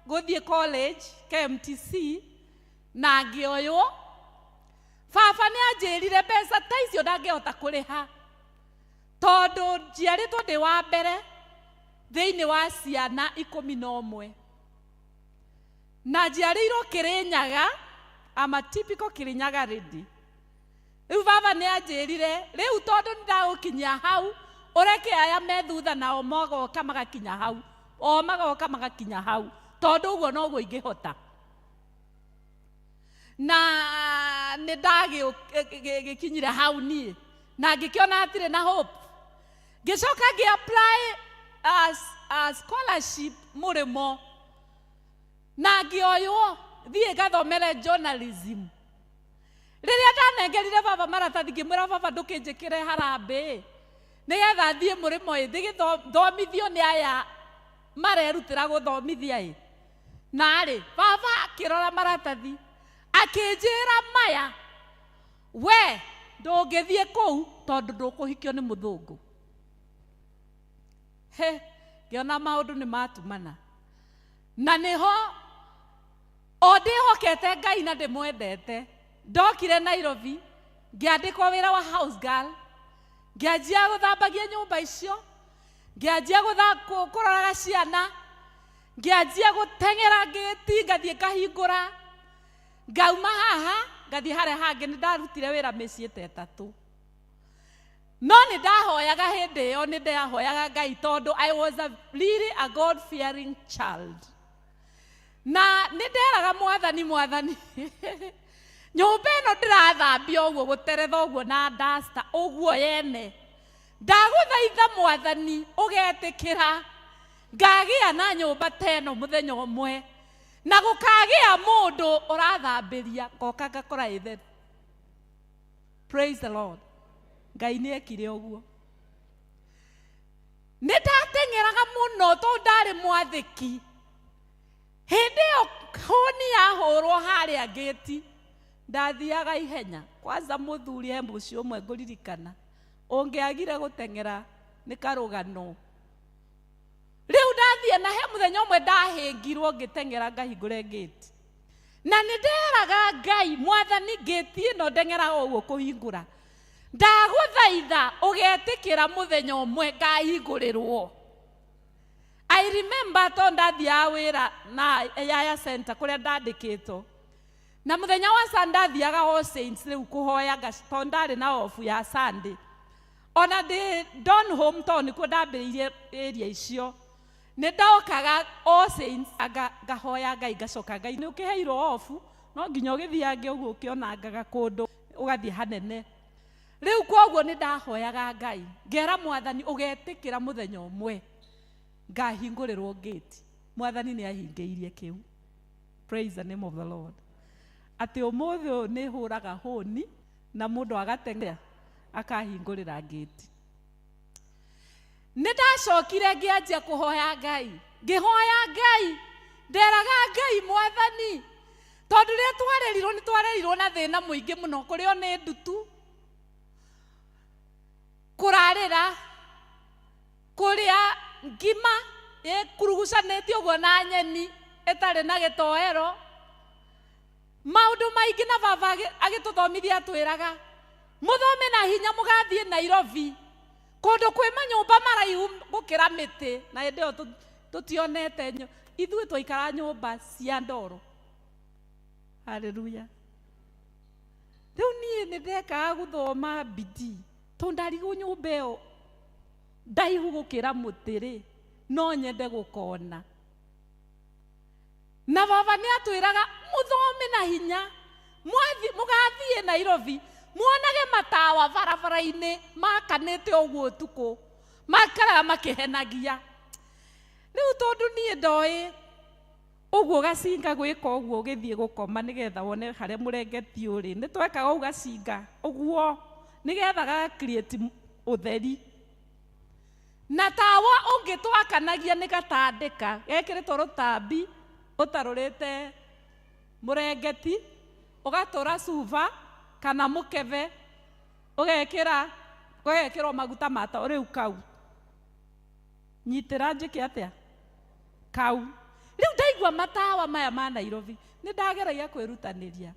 Speaker 5: gũthiĩ college KMTC na ngĩoywo. Baba nĩ anjĩrire mbeca ta icio ndangĩhota kũrĩha, tondũ njiarĩtwo ndĩ wa mbere. Thĩinĩ wa ciana 11 na njiarĩirwo Kĩrĩnyaga. I'm a typical Kĩrĩnyaga lady. Rĩu baba nĩ anjĩrire, rĩu tondũ nĩ ndagũkinyia hau, ũreke aya me thutha nao magoka magakinya hau, o magoka magakinya hau, tondũ ũguo noguo ingĩhota. Na nĩ ndagĩkinyire hau niĩ na ngĩkĩona hatirĩ na hope, ngĩcoka ngĩ apply as a scholarship mũrĩmo na ngĩoywo thiĩ ngathomere journalism. Rĩrĩa ndanengerire baba maratathi, ngĩmwĩra, "Baba, ndũkĩnjĩkĩre harambĩ nĩgetha thiĩ mũrĩmo ĩ thomithio nĩ aya marerutĩra gũthomithia ĩ." Narĩ baba akĩrora maratathi, akĩnjĩra, "Maya we ndũngĩthiĩ kũu tondũ ndũkũhikio nĩ mũthũngũ." He ngĩona maũndũ nĩ matumana, na nĩho o ndĩhokete Ngai na ndĩmwendete ndokire Nairobi, ngĩandĩkwo wĩra wa house girl, ngĩanjia gũthambagia nyũmba icio, ngĩanjia kũroraga ciana, ngĩanjia gũteng'era ngĩti, ngathiĩ ngahingũra, ngauma haha ngathiĩ harĩa hangĩ. Nĩ ndarutire wĩra mĩciĩ ta 3, no nĩ ndahoyaga hĩndĩ ĩyo, nĩ ndahoyaga Ngai tondũ I was a really a God fearing child, na nĩ nderaga Mwathani, "Mwathani, nyũmba ĩno ndĩrathambia ũguo, gũteretha ũguo na duster ũguo yene, ndagũthaitha Mwathani ũgetĩkĩra ngagĩa na nyũmba ta ĩno mũthenya ũmwe, na gũkagĩa mũndũ ũrathambĩria, ngoka ngakora ĩtheru." Praise the Lord. Ngai nĩ ekire ũguo. Nĩ ndateng'eraga mũno tondũ ndarĩ mwathĩki. Hĩndĩ ĩyo hũni yahũrwo harĩa ngĩti, ndathiaga ihenya. Kwanza mũthuri, he mũciĩ ũmwe ngũririkana ũngĩagire gũteng'era nĩ karũgano. Rĩu ndathiĩ na he mũthenya ũmwe ndahĩngirwo ngĩteng'era ngahingũre ngĩti, na nĩ nderaga Ngai, "Mwathani, ngĩti ĩno ndeng'eraga ũguo kũhingũra, ndagũthaitha ũgetĩkĩra mũthenya ũmwe ngahingũrĩrwo." I remember tondũ ndathiaga wĩra na Yaya Center kũrĩa ndandĩkĩtwo, na mũthenya wa Sunday ndathiaga All Saints rĩu kũhoya, tondũ ndarĩ na off ya Sunday. Ona ndĩ Donholm, tondũ nĩkuo ndambĩrĩirie area icio, nĩ ndokaga All Saints ngahoya Ngai, ngacoka. Ngai nĩ ũkĩheirwo off, no nginya ũgĩthiange ũguo ũkĩonangaga kũndũ, ũgathiĩ hanene. Rĩu kwoguo nĩ ndahoyaga Ngai, ngera Mwathani ũgetĩkĩra mũthenya ũmwe ngahingũrĩrwo ngĩti. Mwathani nĩ ahingĩirie kĩu. Praise the name of the Lord. Atĩ ũmũthĩ ũyũ nĩ hũraga hũni na mũndũ agateng'era akahingũrĩra ngĩti. Nĩ ndacokire ngĩanjia kũhoya Ngai, ngĩhoya Ngai, nderaga Ngai, "Mwathani, tondũ rĩrĩa twarerirwo nĩ twarerirwo na thĩna mũingĩ mũno, kũrĩo nĩ ndutu, kũrarĩra, kũrĩa ngima ĩkurugucanĩtie ũguo na nyeni ĩtarĩ na gĩtoero, maũndũ maingĩ." Na baba agĩtũthomithia, atwĩraga, "Mũthome na hinya, mũgathiĩ Nairobi kũndũ kwĩ manyũmba maraihu gũkĩra mĩtĩ." Na hĩndĩ ĩyo tũtionete ithuĩ twaikara nyũmba cia ndoro. Haleluya. Rĩu niĩ nĩ ndekaga gũthoma bidii tondũ ndarigwo nyũmba ĩyo ndaihu gũkĩra mũtĩ rĩ, no nyende gũkona. Na baba nĩ atwĩraga, "Mũthome na hinya, mũgathiĩ Nairobi muonage matawa barabara-inĩ makanĩte ũguo ũtukũ, makaraga makĩhenagia." Rĩu tondũ niĩ ndoĩ ũguo gacinga gwĩka ũguo, ũgĩthiĩ gũkoma nĩgetha wone harĩa mũrengeti ũrĩ, nĩ twekaga ũguo gacinga ũguo nĩgetha gaga create ũtheri. Na tawa ũngĩ twakanagia nĩ gatandĩka gekĩrĩtwo rũtambi ũtarũrĩte mũrengeti, ũgatũra cuba kana mũkebe, ũgekĩra, ũgekĩrwo maguta ma tawa. Rĩu kau nyitĩra njĩke atĩa kau? Rĩu ndaigua matawa maya ma Nairobi, nĩ ndageragia kwĩrutanĩria,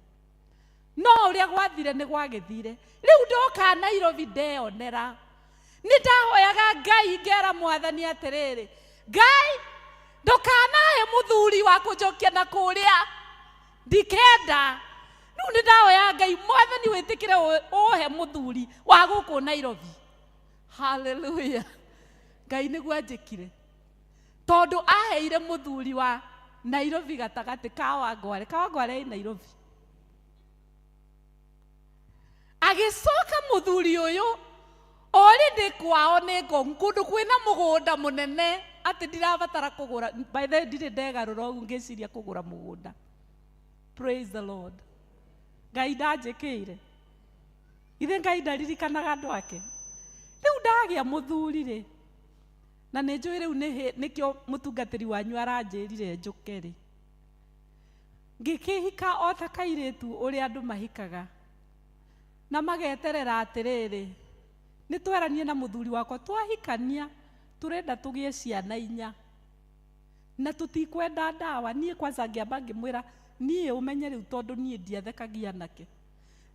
Speaker 5: no ũrĩa gwathire nĩ gwagĩthire. Rĩu ndoka Nairobi ndeyonera. Nĩ ndahoyaga Ngai, ngera Mwathani atĩrĩrĩ, Ngai ndũkanahe mũthuri wa kũnjokia na kũrĩa ndikenda. Rĩu nĩ ndahoya Ngai mwathani wĩtĩkĩre ũhe mũthuri wa gũkũ Nairobi. Haleluya. Ngai nĩguo anjĩkire, tondũ aheire mũthuri wa Nairobi gatagatĩ ka Wangware. Kawangware ĩ Nairobi. Agĩcoka mũthuri ũyũ already kwao nĩ Ngong, kũndũ kwĩna mũgũnda mũnene atĩ ndirabatara kũgũra. By the way, ndirĩ ndegarũra ũguo ngĩciria kũgũra mũgũnda. Praise the Lord. Ngai ndanjĩkĩire. Ithe Ngai ndaririkanaga andũ ake. Rĩu ndagĩa mũthuri rĩ, na nĩ njũĩ rĩu nĩkĩo mũtungatĩri wanyu aranjĩrire njũke rĩ. Ngĩkĩhika o ta kairĩtu ũrĩa andũ mahikaga, na mageterera atĩrĩrĩ, nĩ tweranie na mũthuri wakwa twahikania tũrenda tũgĩe ciana 4 na tũtikwenda ndawa. Niĩ kwanza ngĩamba ngĩmwĩra niĩ ũmenye rĩu tondũ niĩ ndiathekagia anake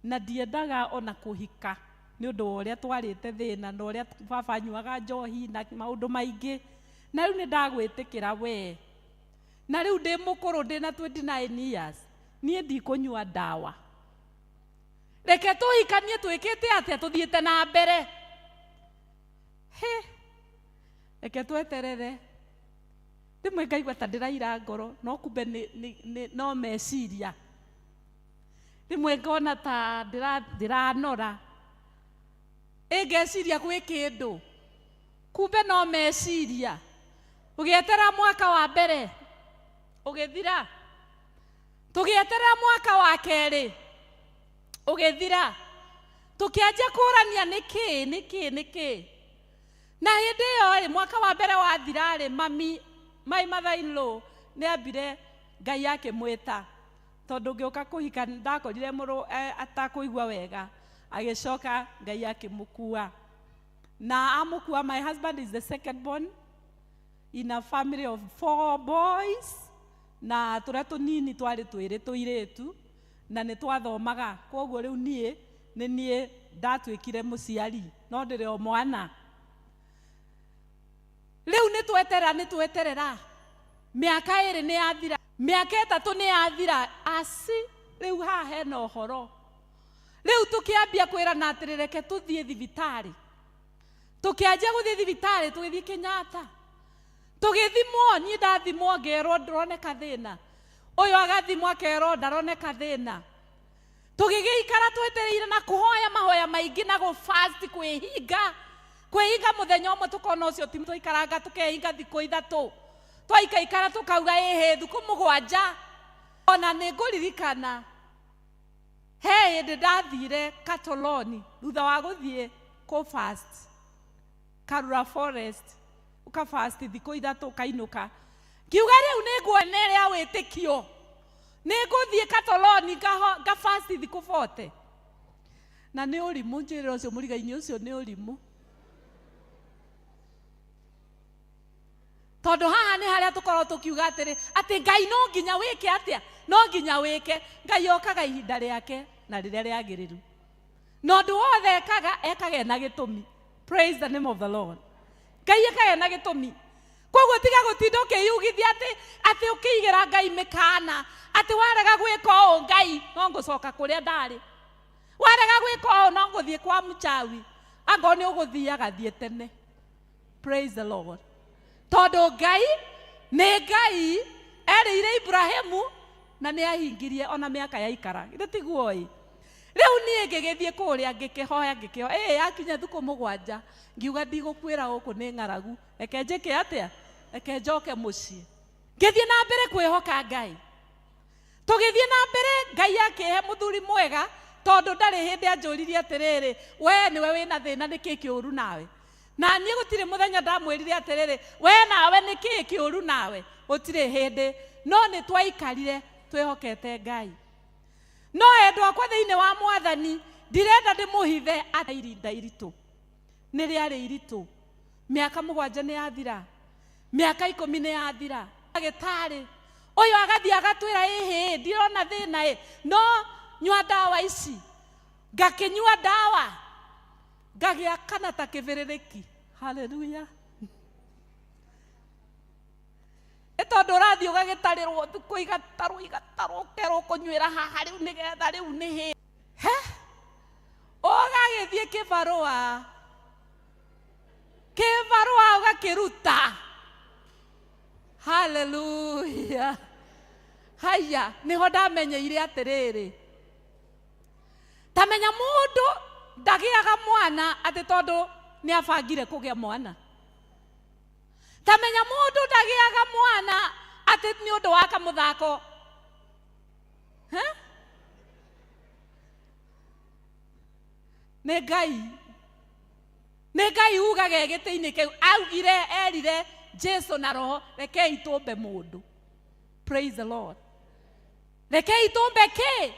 Speaker 5: na ndiendaga ona kũhika nĩ ũndũ wa ũrĩa twarĩte thĩna na ũrĩa baba anyuaga njohi na maũndũ maingĩ, na rĩu nĩ ndagwĩtĩkĩra we, na rĩu ndĩ mũkũrũ ndĩ na 29 years, niĩ ndikũnyua ndawa, reke tũhikanie twĩkĩte atĩa tũthiĩte na mbere. He, reke tweterere. Rĩmwe ngaigua ta ndĩraira ngoro, no kumbe no meciria. Rĩmwe ngona ta ndĩranora, ĩ ngeciria gwĩ kĩndũ, kumbe no meciria. Ũgĩeterera mwaka wa mbere ũgĩthira, tũgĩeterera mwaka wa kerĩ ũgĩthira, tũkĩanjia kũrania nĩkĩ nĩkĩ nĩkĩ. Na hĩndĩ ĩyo rĩ, mwaka wa mbere wathira rĩ, mami my mother in law nĩ ambire Ngai akĩmwĩta, tondũ ngĩũka kũhika ndakorire mũrũ atakũigua wega, agĩcoka Ngai akĩmũkua. Na amũkua, my husband is the second born in a family of 4 boys, na tũrĩa tũnini twarĩ twĩrĩ tũirĩtu, na nĩ twathomaga. Koguo rĩu niĩ nĩ niĩ ndatuĩkire mũciari, no ndĩrĩ o mwana. Rĩu nĩ tweterera, nĩ tweterera, mĩaka 2 nĩ yathira, mĩaka 3 nĩ yathira, aci rĩu haha hena ũhoro. Rĩu tũkĩambia kwĩrana atĩrĩ, reke tũthiĩ thibitarĩ. Tũkĩanjia gũthiĩ thibitarĩ, tũgĩthiĩ Kenyatta, tũgĩthimwo. Niĩ ndathimwo ngerwo ndũroneka thĩna, ũyũ agathimwo akerwo ndaroneka thĩna. Tũgĩgĩikara twetereire na kũhoya mahoya maingĩ na gũ fast, kwĩhinga kwĩhinga mũthenya ũmwe tũkona ũcio ti twaikaranga, tũkehinga thikũ 3, twaikaikara tũkauga ĩhĩ thikũ 7. Ona nĩ ngũririkana he hĩndĩ ndathire Katoloni thutha wa gũthiĩ kũ fast Karura Forest, ũka fast thikũ 3 ũkainũka. Ngiuga rĩu nĩ nguona ĩrĩa wĩtĩkio, nĩ ngũthiĩ Katoloni nga fast thikũ 40. Na nĩ ũrimũ, njĩrĩra ũcio mũrigainĩ ũcio nĩ ũrimũ, tondũ haha nĩ harĩa tũkoragwo tũkiuga atĩrĩ, atĩ Ngai no nginya wĩke atĩa, no nginya wĩke. Ngai okaga ihinda rĩake na rĩrĩa rĩagĩrĩru, na ũndũ wothe ekaga, ekaga ena gĩtũmi. Praise the name of the Lord. Ngai ekaga ena gĩtũmi. Koguo tiga gũtinda ũkĩyugithia atĩ ũkĩigĩra Ngai mĩkana atĩ warega gwĩka ũũ Ngai no ngũcoka kũrĩa ndarĩ, warega gwĩka ũũ no ngũthiĩ kwa mũchawi, angorwo nĩ ũgũthiaga thiĩ tene. Praise the Lord. Tondũ Ngai nĩ Ngai, erĩire Ibrahimu na nĩ ahingirie ona mĩaka yaikara. Githĩ tiguo ĩ? Rĩu niĩ ngĩgĩthiĩ kũrĩa ngĩkĩhoya, ngĩkĩhoya, ĩ yakinya thikũ 7 ngiuga ndigũkuĩra gũkũ nĩ ng'aragu, reke njĩke atĩa, reke njoke mũciĩ. Ngĩthiĩ na mbere kwĩhoka Ngai. Tũgĩthiĩ na mbere, Ngai akĩhe mũthuri mwega, tondũ ndarĩ hĩndĩ anjũririe atĩrĩrĩ, we nĩwe wĩna thĩna, nĩkĩ kĩũru nawe? Na niĩ gũtirĩ mũthenya ndamwĩrire atĩrĩrĩ, we nawe nĩkĩ kĩũru nawe? Gũtirĩ hĩndĩ. No nĩ twaikarire twĩhokete Ngai. No endwa akwa thĩinĩ wa Mwathani, ndirenda ndĩmũhithe atĩ irinda iritũ nĩ rĩarĩ iritũ. Mĩaka 7 nĩ yathira, mĩaka 10 nĩ yathira. Ndagĩtarĩ ũyũ agathiĩ agatwĩra, ĩhĩ ndirona thĩna ĩ, no nyua ndawa ici. Ngakĩnyua ndawa ngagĩa kana ta kĩbĩrĩrĩki. Haleluya. tondũ ũrathiĩ ũgagĩtarĩrwo thukũ igatarwo igatarwo ũkerwo kũnyuĩra haha rĩu nĩgetha rĩu nĩ hĩ he ũgagĩthiĩ kĩbarũa kĩbarũa ũgakĩruta. Haleluya. Haya, nĩho ndamenyeire atĩrĩrĩ, tamenya mũndũ ndagĩaga mwana atĩ tondũ nĩ abangire kũgĩa mwana. Tamenya mũndũ ndagĩaga mwana atĩ nĩ ũndũ wa kamũthako. Nĩ Ngai, nĩ Ngai ugaga gĩtĩ-inĩ kĩu, augire, erire Jesu na Roho, rekei tũmbe mũndũ. Praise the Lord. Rekei tũmbe kĩ?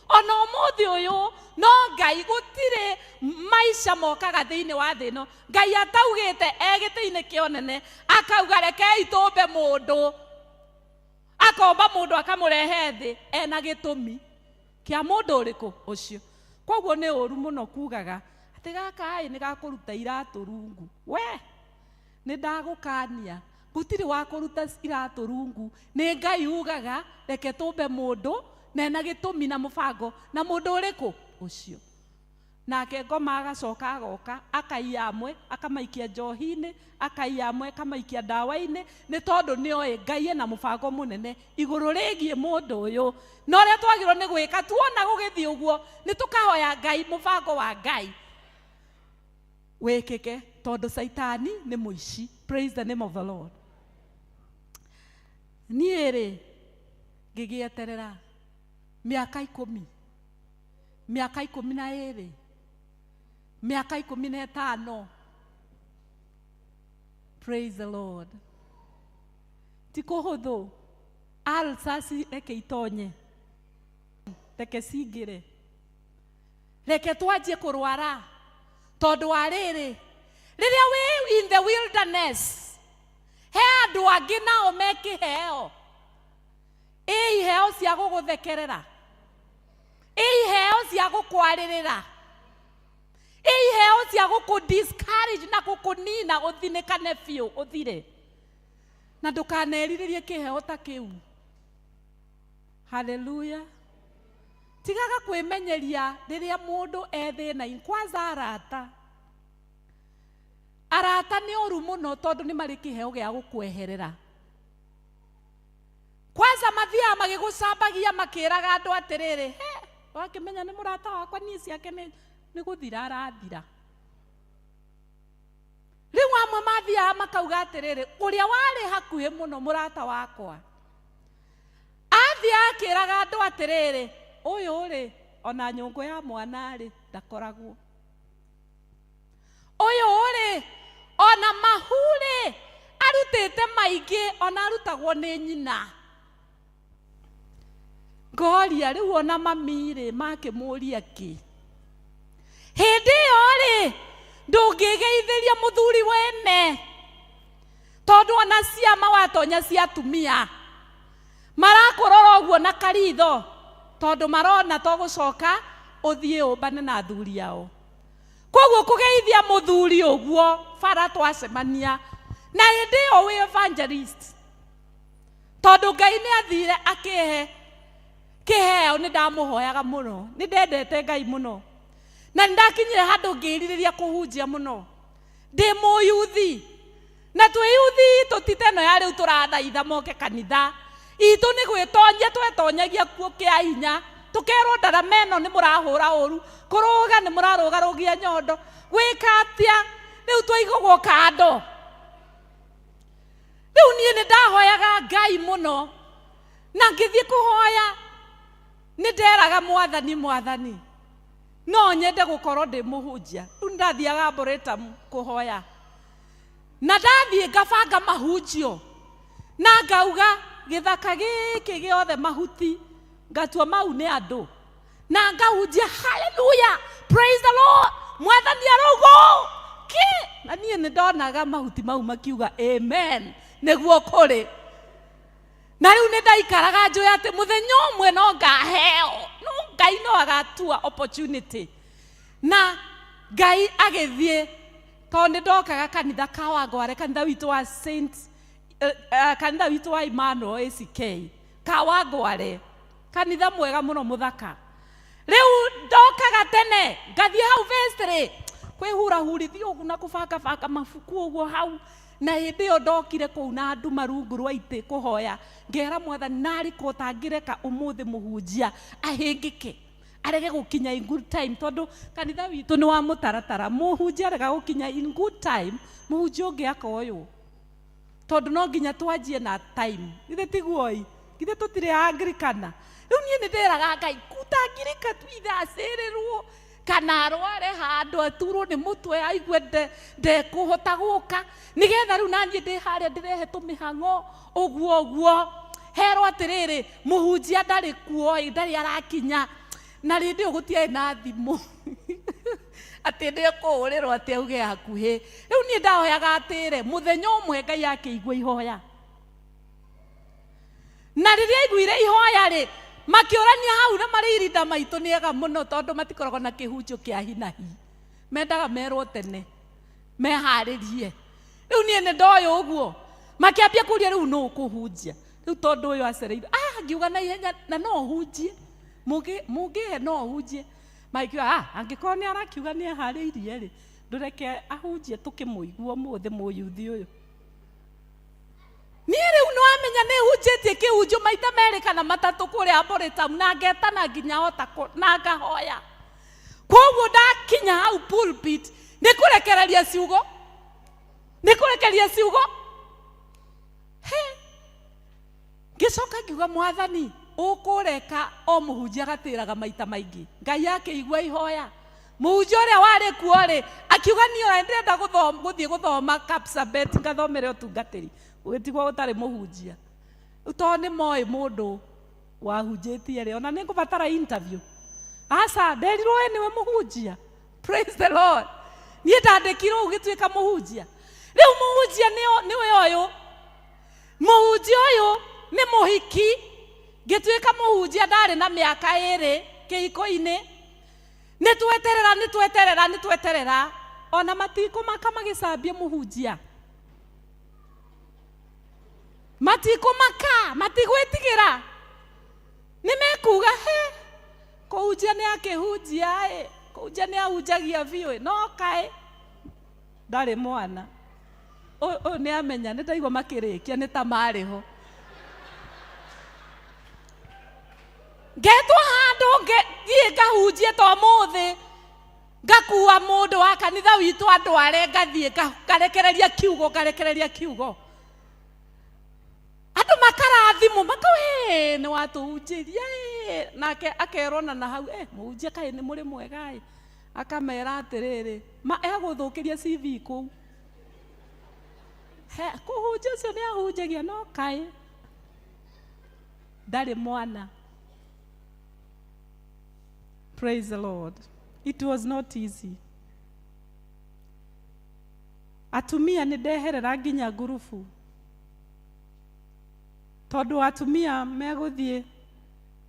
Speaker 5: Ona ũmũthĩ ũyũ no Ngai, gũtirĩ maica mokaga thĩinĩ wa thĩ ĩno Ngai ataugĩte e gĩtĩ-inĩ kĩa ũnene, akauga rekei tũmbe mũndũ, akomba mũndũ akamũrehe thĩ ena gĩtũmi kĩa mũndũ ũrĩkũ ũcio. Koguo nĩ ũru mũno kugaga atĩ gaka ĩ nĩ gakũruta iratũ rungu. We nĩ ndagũkania, gũtirĩ wa kũruta iratũ rungu. Nĩ Ngai ugaga reke tũmbe mũndũ na ena gĩtũmi na mũbango na mũndũ ũrĩkũ ũcio. Nake ngoma agacoka agoka akaiya amwe akamaikia njohi-inĩ, akaiya amwe akamaikia ndawa-inĩ, nĩ tondũ nĩ oĩ Ngai ena mũbango mũnene igũrũ rĩgiĩ mũndũ ũyũ. Na ũrĩa twagĩrĩirwo nĩ gwĩka tuona gũgĩthiĩ ũguo, nĩ tũkahoya Ngai mũbango wa Ngai wĩkĩke, tondũ Caitani nĩ mũici. Praise the name of the Lord. Niĩ rĩ ngĩgĩeterera mĩaka 10, mĩaka 12, mĩaka 15. Praise the Lord. Ti kũhũthũ. Ulcers reke itonye, reke cingĩre, reke twanjie kũrwara, tondũ wa rĩrĩ, rĩrĩa wĩ in the wilderness, he andũ angĩ nao me kĩheo, ĩ iheo cia gũgũthekerera, ĩ iheo cia gũkwarĩrĩra, ĩ iheo cia gũkũ discourage na gũkũnina ũthinĩkane biũ ũthire, na ndũkanerirĩrie kĩheo ta kĩu. Haleluya. Tigaga kwĩmenyeria rĩrĩa mũndũ e thĩna-inĩ. Kwanza arata, arata nĩ ũru mũno tondũ nĩ marĩ kĩheo gĩa gũkweherera. Kwanza mathiaga magĩgũcambagia makĩraga andũ atĩrĩrĩ, he wakĩmenya nĩ mũrata wakwa, niĩ ciake nĩ gũthira arathira. Rĩu amwe mathiaga makauga atĩrĩrĩ, ũrĩa warĩ hakuhĩ mũno mũrata wakwa athiaga akĩraga andũ atĩrĩrĩ, ũyũ rĩ ona nyũngũ ya mwana rĩ ndakoragwo, ũyũ rĩ ona mahu rĩ arutĩte maingĩ, ona arutagwo nĩ nyina. Ngoria rĩu ona mami rĩ makĩmũria kĩ, hĩndĩ ĩyo rĩ ndũngĩgeithĩria mũthuri wene, tondũ ona ciama watonya cia atumia marakũrora ũguo na karitho, tondũ marona to gũcoka ũthiĩ ũmbane na athuri ao. Koguo kũgeithia mũthuri ũguo bara twacemania, na hĩndĩ ĩyo wĩ evangelist, tondũ Ngai nĩ athire akĩhe kĩheo, nĩ ndamũhoyaga mũno, nĩ ndendete Ngai mũno, na nĩ ndakinyire handũ ngĩrirĩria kũhunjia mũno ndĩ mũyuthi. Na twĩ yuthi itũ ti ta ĩno ya rĩu tũrathaitha moke kanitha itũ, nĩ gwĩtonyia twetonyagia kuo kĩa hinya, tũkerwo ndarama ĩno nĩ mũrahũra ũru, kũrũga nĩ mũrarũgarũgia nyondo, gwĩka atĩa, rĩu twaigagwo kando. Rĩu niĩ nĩ ndahoyaga Ngai mũno, na ngĩthiĩ kũhoya nĩ nderaga Mwathani, Mwathani no nyende gũkorwo ndĩ mũhunjia. Rĩu nĩ ndathiaga Arboretum kũhoya, na ndathiĩ ngabanga mahunjio, na ngauga gĩthaka gĩkĩ gĩothe mahuti, ngatua mau nĩ andũ, na ngahunjia haleluya, praise the Lord, Mwathani arauga ũũ kĩ, na niĩ nĩ ndonaga mahuti mau makiuga amen, nĩguo kũrĩ. Na rĩu nĩ ndaikaraga njũĩ atĩ mũthenya ũmwe no ngaheo, no Ngai no agatua opportunity. Na Ngai agĩthiĩ, tondũ nĩ ndokaga kanitha Kawangware, kanitha witũ wa Saint Kanitha witũ wa Emmanuel ACK Kawangware, kanitha mwega mũno mũthaka. Rĩu ndokaga tene ngathiĩ hau vestry kwĩhurahurithia ũguo na kũbangabanga mabuku ũguo hau. Na hĩndĩ ĩyo ndokire kũu na nduma rungu rwa itĩ kũhoya, ngera Mwathani, narĩ ko ũtangĩreka ũmũthĩ mũhunjia ahĩngĩke, arege gũkinya in good time, tondũ kanitha witũ nĩ wa mũtaratara. Mũhunjia arega gũkinya in good time, mũhunjia ũngĩ akoywo, tondũ no nginya twanjie na time. Githĩ tiguo? Githĩ tũtirĩ Anglikana? Rĩu niĩ nĩ ndĩraga Ngai kutangirika tu ithe acĩrĩrwo kana arware handũ, aturwo nĩ mũtwe, aigue ndekũhota gũka, nĩgetha rĩu naniĩ ndĩ harĩa ndĩrehe tũmĩhang'o ũguo ũguo. Herwo atĩrĩrĩ, mũhunjia ndarĩ kuo ĩ, ndarĩ arakinya. Na rĩndĩ ĩyo gũtiarĩ na thimũ atĩ nĩekũhũrĩrwo atĩ auge hakuhĩ. Rĩu niĩ ndahoyaga atĩre mũthenya ũmwe Ngai akĩigua ihoya, na rĩrĩa aiguire ihoya rĩ, makĩũrania hau na marĩ irinda maitũ nĩ ega mũno, tondũ matikoragwo na kĩhunjio kĩa hinahi, mendaga merwo tene meharĩrie. Rĩu niĩ nĩ ndoĩ ũguo, makĩambia kũria, rĩu nũ ũkũhunjia rĩu, tondũ ũyũ acereire? Ah, ngiuga na ihenya na no hunjie, mũngĩhe no hunjie. Magĩkiuga, ah, angĩkorwo nĩ arakiuga nĩ eharĩirie rĩ, ndũreke ahunjie tũkĩmũigua ũmũthĩ mũyuthi ũyũ. Niĩ rĩu nĩ wamenya nĩ hunjĩtie kĩhunjio maita merĩ kana matatũ kũrĩa Arboretum, na ngetana nginya hota na ngahoya. Koguo ndakinya hau pulpit nĩ kũrekereria ciugo, nĩ kũrekereria ciugo. He, ngĩcoka ngiuga, Mwathani, ũkũreka o mũhunjia agatĩraga maita maingĩ. Ngai akĩigua ihoya. Mũhunjia ũrĩa warĩ kuo rĩ, akiuga, niĩ ona ndĩrenda gũthiĩ gũthoma Kapsabet, ngathomere ũtungatĩri. Gũgĩtigwo gũtarĩ mũhunjia. Rĩu tondũ nĩ moĩ mũndũ wahunjĩtie rĩ, ona nĩ ngũbatara interview? Aca, nderirwo we nĩwe mũhunjia. Praise the Lord. Niĩ ndandĩkirwo ũgĩtuĩka mũhunjia. Rĩu mũhunjia nĩwe ũyũ. Mũhunjia ũyũ nĩ mũhiki. Ngĩtuĩka mũhunjia ndarĩ na mĩaka 2 kĩhiko-inĩ. Nĩ tweterera, nĩ tweterera, nĩ tweterera, ona matikũmaka magĩcambia mũhunjia, matikũmaka, matigwĩtigĩra, nĩ mekuga, he, kũhunjia nĩ akĩhunjia ĩ, kũhunjia nĩ ahunjagia biũ ĩ, no kaĩ ndarĩ mwana ũyũ. Nĩ amenya nĩ ndaigua makĩrĩkia nĩ ta marĩ ho. Ngetwo handũ thiĩ ngahunjie ta ũmũthĩ, ngakua mũndũ wa kanitha witũ andware, ngathiĩ ngarekereria kiugo, ngarekereria kiugo, andũ makarathimwo, makauga, nĩ watũhunjĩria ĩ. Nake akerwo na hau, mũhunjia kaĩ nĩ mũrĩ mwega ĩ. Akamera atĩrĩrĩ, ma egũthũkĩria CV kũu. He, kũhunjia ũcio nĩ ahunjagia, no kaĩ ndarĩ mwana. Praise the Lord. It was not easy. Atumia nĩ ndeherera nginya ngurubu, tondũ atumia megũthiĩ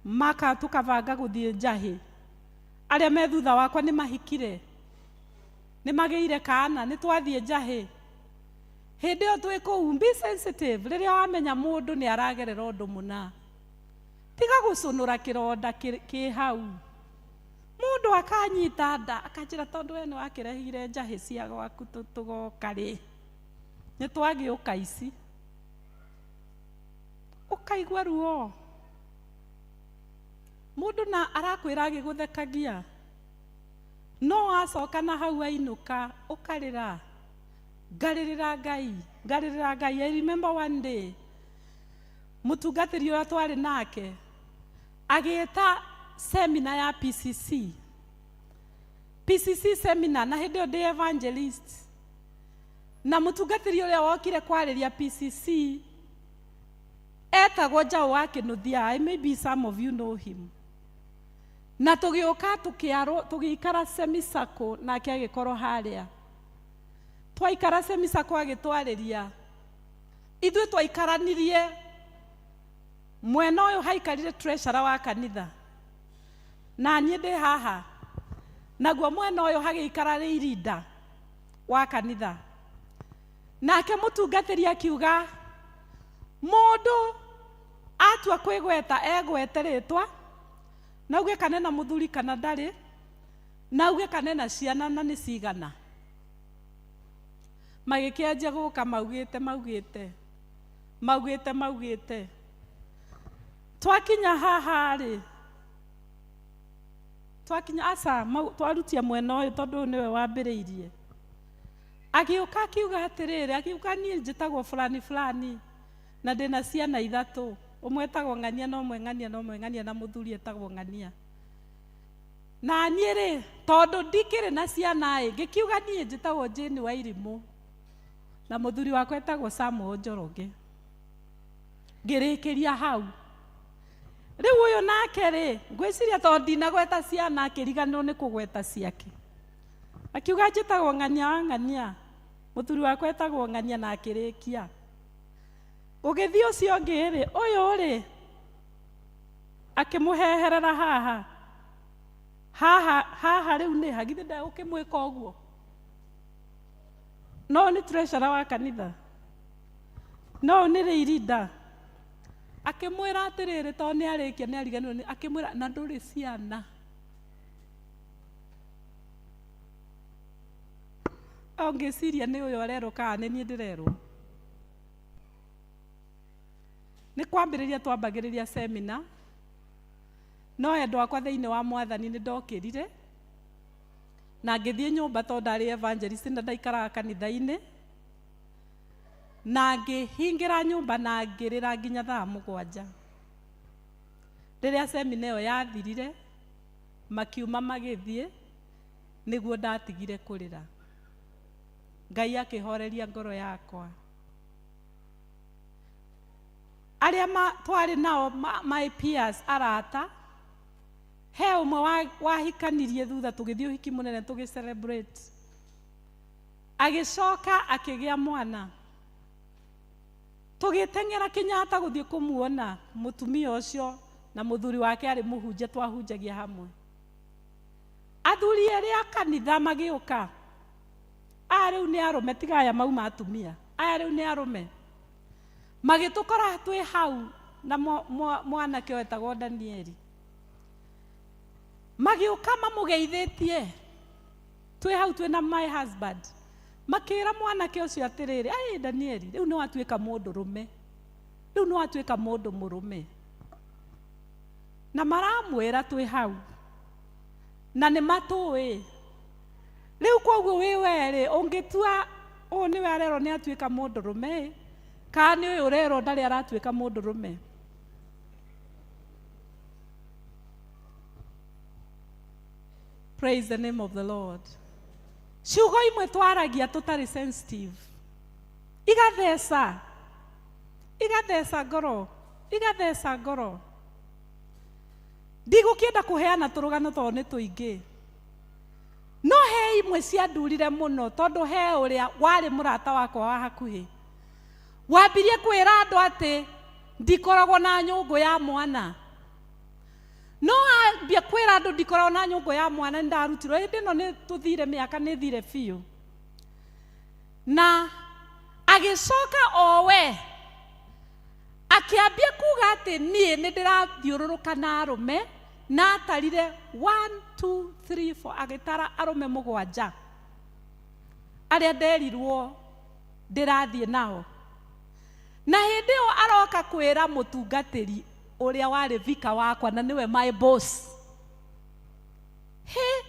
Speaker 5: maka tũkabanga gũthiĩ njahĩ, arĩa me thutha wakwa nĩ mahikire, nĩ magĩire kana, nĩ twathiĩ njahĩ. Hĩndĩ ĩyo twĩ kũu, be sensitive. Rĩrĩa wamenya mũndũ nĩ aragerera ũndũ mũna, tiga gũcũnũra kĩronda kĩ hau. Mũndũ akanyita nda akanjĩra, tondũ we nĩ wakĩrehire njahĩ cia gwaku, tũgoka rĩ, nĩ twagĩũka ici. Ũkaigua ruo, mũndũ na arakwĩra agĩgũthekagia, no acoka na hau ainũka, ũkarĩra, ngarĩrĩra Ngai, ngarĩrĩra Ngai. I remember one day mũtungatĩri ũrĩa twarĩ nake agĩta seminar ya PCC, PCC seminar, na hĩndĩ ĩyo ndĩ evangelist. Na mũtungatĩri ũrĩa wokire kwarĩria PCC etagwo Njaũ wa Kĩnuthia. I maybe some of you know him. Na tũgĩũka tũkĩarwo, tũgĩikara semicircle, nake agĩkorwo harĩa. Twaikara semicircle agĩtwarĩria. Ithuĩ twaikaranirie mwena ũyũ, haikarire treasurer wa kanitha na niĩ ndĩ haha, naguo mwena ũyũ hagĩikara rĩirinda wa kanitha. Nake mũtungatĩri akiuga Mũndũ atua kwĩgweta egwete rĩtwa na auge kana ena mũthuri kana ndarĩ, na auge kana ena ciana na nĩ cigana. Magĩkĩanjia gũka maugĩte maugĩte maugĩte maugĩte. Twakinya haha rĩ, twakinya aca twarutia mwena ũyũ tondũ ũyũ nĩwe wambĩrĩirie. Agĩũka akiuga atĩrĩrĩ, akiuga niĩ njĩtagwo fulani fulani na ndĩna ciana ithatũ, ũmwe etagwo ng'ania na ũmwe ng'ania na ũmwe ng'ania na mũthuri etagwo ng'ania. Na niĩ rĩ, tondũ ndikĩrĩ na ciana ĩ, ngĩkiuga niĩ njĩtagwo Jane Wairimũ na mũthuri wakwa etagwo Samuel Njoroge. Ngĩrĩkĩria hau. Rĩu ũyũ nake rĩ, ngwĩciria tondũ ndinagweta ciana akĩriganĩrwo nĩ kũgweta ciake. Akiuga njĩtagwo ng'ania wa ng'ania, mũthuri wakwa etagwo ng'ania na akĩrĩkia. Ũgĩthiĩ ũcio ũngĩ rĩ, ũyũ rĩ, akĩmũheherera haha. Haha, haha rĩu nĩ ha, githĩ ndegũkĩmwĩka ũguo? No nĩ treasurer wa kanitha. No nĩ leader. Akĩmwĩra atĩrĩrĩ, tondũ nĩ arĩkia nĩ ariganĩrwo nĩ, akĩmwĩra na ndũrĩ ciana. O ngĩciria nĩ ũyũ arerwo kana nĩ niĩ ndĩrerwo. Nĩ kwambĩrĩria twambagĩrĩria seminar, no endwa akwa thĩinĩ wa mwathani nĩ ndokĩrire na ngĩthiĩ nyũmba tondũ ndarĩ evangelist na ndaikaraga kanitha-inĩ, na ngĩhingĩra nyũmba na ngĩrĩra nginya thaa 7. Rĩrĩa semina ĩyo yathirire, makiuma magĩthiĩ, nĩguo ndatigire kũrĩra. Ngai akĩhoreria ngoro yakwa. Arĩa twarĩ nao my peers arata, he ũmwe wahikanirie thutha tũgĩthiĩ ũhiki mũnene tũgĩ celebrate. Agĩcoka akĩgĩa mwana. Tũgĩteng'era Kenyatta gũthiĩ kũmuona mũtumia ũcio na mũthuri wake arĩ mũhunjia twahunjagia hamwe. Athuri erĩ a kanitha magĩũka. Aya rĩu nĩ arũme, tiga aya mauma atumia. Aya rĩu nĩ arũme. Magĩtũkora twĩ hau na mwanake wetagwo Danieli. Magĩũka mamũgeithĩtie. Twĩ hau twĩ na my husband. Makĩra mwanake ũcio atĩrĩrĩ, ai Danieli, rĩu nĩ watuĩka mũndũrũme. Rĩu nĩ watuĩka mũndũ mũrũme. Na maramwĩra twĩ hau. Na nĩ matũĩ. Rĩu koguo wĩ werĩ, ũngĩtua ũyũ nĩwe arerwo nĩ atuĩka mũndũrũme, kana nĩ ũyũ ũrerwo ndarĩ aratuĩka mũndũrũme. Praise the name of the Lord. Ciugo imwe twaragia tũtarĩ sensitive. Igatheca. Igatheca ngoro. Igatheca ngoro. Ndigũkĩenda kũheana tũrũgano tondũ nĩ tũingĩ. No he imwe ciandurire mũno tondũ he ũrĩa warĩ mũrata wakwa wa hakuhĩ. Wambirie kwĩra andũ atĩ ndikoragwo na nyũngũ ya mwana. No ambia kwĩra andũ ndikoragwo na nyũngũ ya mwana nĩ ndarutirwo. Hĩndĩ ĩno nĩ tũthire mĩaka nĩ thire biũ. Na agĩcoka o we akĩambia kuga atĩ niĩ nĩ ndĩrathiũrũrũka na arũme, na atarire 1 2 3 4 agĩtara arũme 7 arĩa nderirwo ndĩrathiĩ nao. Na hĩndĩ ĩyo aroka kwĩra mũtungatĩri ũrĩa warĩ vika wakwa na nĩwe my boss. He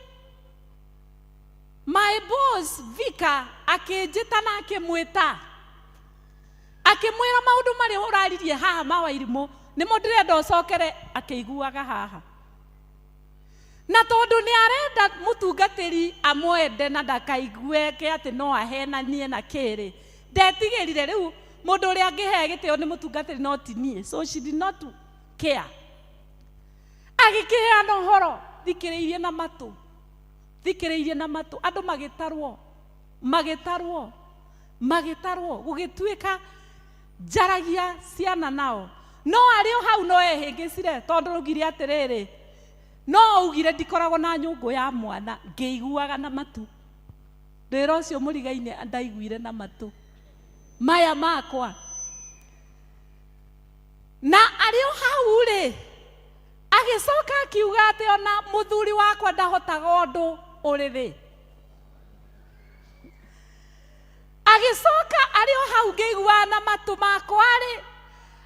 Speaker 5: my boss vika akĩnjĩta na akĩmwĩta. Akĩmwĩra maũndũ marĩa ũraririe haha ma Wairimũ nĩmo ndĩrenda ũcokere, akĩiguaga haha. Na tondũ nĩ arenda mũtungatĩri amwende na ndakaigue ke atĩ no ahenanie na kĩrĩ, ndetigĩrire rĩu mũndũ ũrĩa angĩhe gĩtĩo nĩ mũtungatĩri no ti niĩ. So she did not care. Agĩkĩheana ũhoro thikĩrĩirie na matũ, thikĩrĩirie na matũ, andũ magĩtarwo, magĩtarwo, magĩtarwo, gũgĩtuĩka njaragia ciana nao. No arĩ o hau no ehĩngĩcire tondũ augire atĩrĩrĩ, no augire ndikoragwo na nyũngũ ya mwana, ngĩiguaga na matũ. Wĩra ũcio mũrigaine ndaiguire na matũ maya makwa. Na arĩ o hau rĩ, agĩcoka akiuga atĩ ona mũthuri wakwa ndahotaga ũndũ ũrĩrĩ. Agĩcoka arĩ o hau ngĩiguaga na matũ makwa rĩ,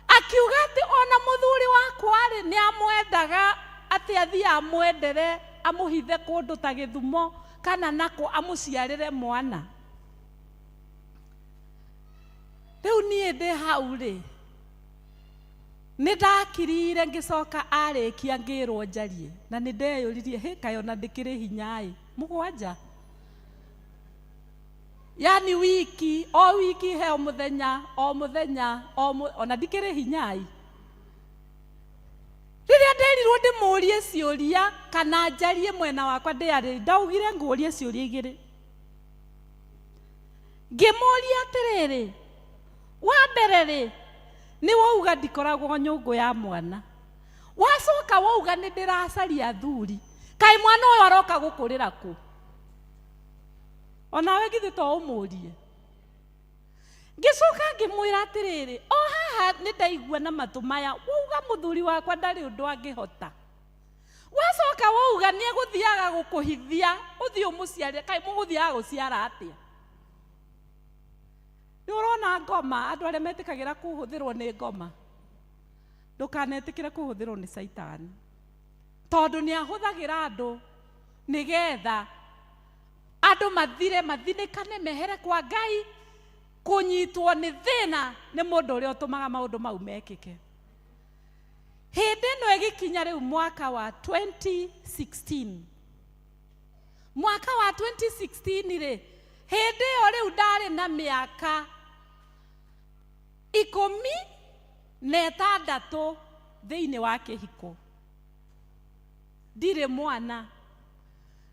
Speaker 5: akiuga atĩ ona mũthuri wakwa rĩ, nĩ amwendaga atĩ athiĩ amwendere amũhithe kũndũ ta Gĩthumo kana nakũ amũciarĩre mwana. Rĩu niĩ ndĩ hau rĩ, nĩ ndakirire ngĩcoka arĩkia ngĩrwo njarie, na nĩ ndeyũririe, hĩ kaĩ ona ndĩkĩrĩ hinya ĩ, mũgwanja. Yani wiki, o wiki he o mũthenya, o mũthenya, ona ndikĩrĩ hinya ĩ. Rĩrĩa nderirwo ndĩmũrie ciũria kana njarie mwena wakwa ndĩarĩrie, ndaugire ngũrie ciũria igĩrĩ. Ngĩmũria atĩrĩrĩ, wa mbere rĩ, nĩ wauga ndikoragwo nyũngũ ya mwana. Wacoka wauga nĩ ndĩracaria athuri. Kaĩ mwana ũyũ aroka gũkũrĩra kũ? Onawe githĩ to ũmũrie? Ngĩcoka ngĩmwĩra atĩrĩrĩ, o haha nĩ ndaigua na matũ maya, wauga mũthuri wakwa ndarĩ ũndũ angĩhota. Wacoka wauga nĩ egũthiaga gũkũhithia, ũthiĩ ũmũciarĩre, kaĩ mũgũthiaga gũciara atĩa? Nĩ ũrona ngoma, andũ arĩa metĩkagĩra kũhũthĩrwo nĩ ngoma. Ndũkanetĩkĩre kũhũthĩrwo nĩ Caitani. Tondũ nĩ ahũthagĩra andũ nĩgetha andũ mathire, mathinĩkane, mehere kwa Ngai, kũnyitwo nĩ thĩna nĩ mũndũ ũrĩa ũtũmaga maũndũ mau mekĩke. Hĩndĩ ĩno ĩgĩkinya rĩu mwaka wa 2016. Mwaka wa 2016 rĩ, hĩndĩ ĩyo rĩu ndarĩ na mĩaka 16 thĩinĩ wa kĩhiko. Ndirĩ mwana.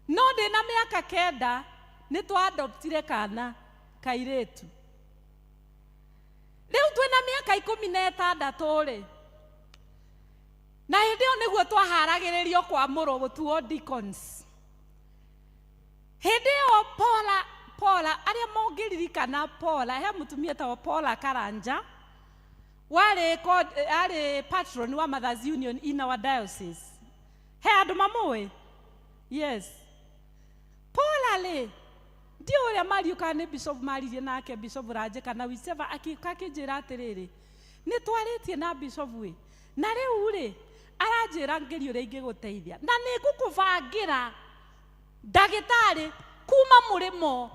Speaker 5: No ndĩ na mĩaka 9 nĩ twa-adoptire kana kairĩtu. Rĩu twĩna mĩaka 16 rĩ, na hĩndĩ ĩyo nĩguo twaharagĩrĩrio kwamũrwo gũtuo deacons. Hĩndĩ ĩyo Paula, arĩa mũngĩririkana Paula, he mũtumia etagwo Paula Karanja, warĩ arĩ patron wa Mothers Union in our diocese. He andũ mamũĩ? Yes. Paula rĩ, ndiũĩ ũrĩa mariũkaga nĩ bishop maririe nake, Bishop Ranje kana whichever, akĩũka akĩnjĩra atĩrĩrĩ, nĩ twarĩtie na bishop ĩ, na rĩu rĩ, aranjĩra ngerie ũrĩa ingĩgũteithia, na nĩ ngũkũbangĩra ndagĩtarĩ kuma mũrĩmo.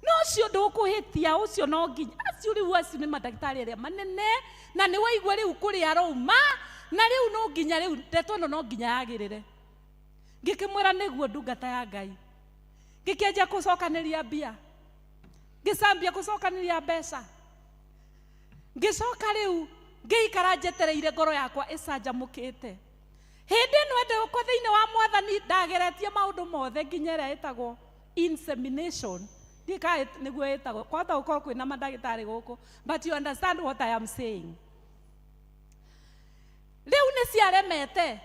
Speaker 5: No ũcio ndũkũhĩtia, ũcio no nginya, acio rĩu acio nĩ mandagĩtarĩ arĩa manene, na nĩ waigua rĩu kũrĩa arauma, na rĩu no nginya rĩu ndeto ĩno no nginya yagĩrĩre. Ngĩkĩmwĩra nĩguo ndungata ya Ngai. Ngĩkĩanjia gũcokanĩria mbia. Ngĩcambia gũcokanĩria mbeca. Ngĩcoka rĩu ngĩikara njetereire ngoro yakwa ĩcanjamũkĩte. Hĩndĩ ĩno ĩndĩ thĩinĩ wa Mwathani ndageretie maũndũ mothe nginya ĩrĩa ĩtagwo insemination. Ndiũĩ kana nĩguo ĩtagwo. Kwahota gũkorwo kwĩna mandagĩtarĩ gũkũ, but you understand what I am saying. Rĩu nĩ ciaremete.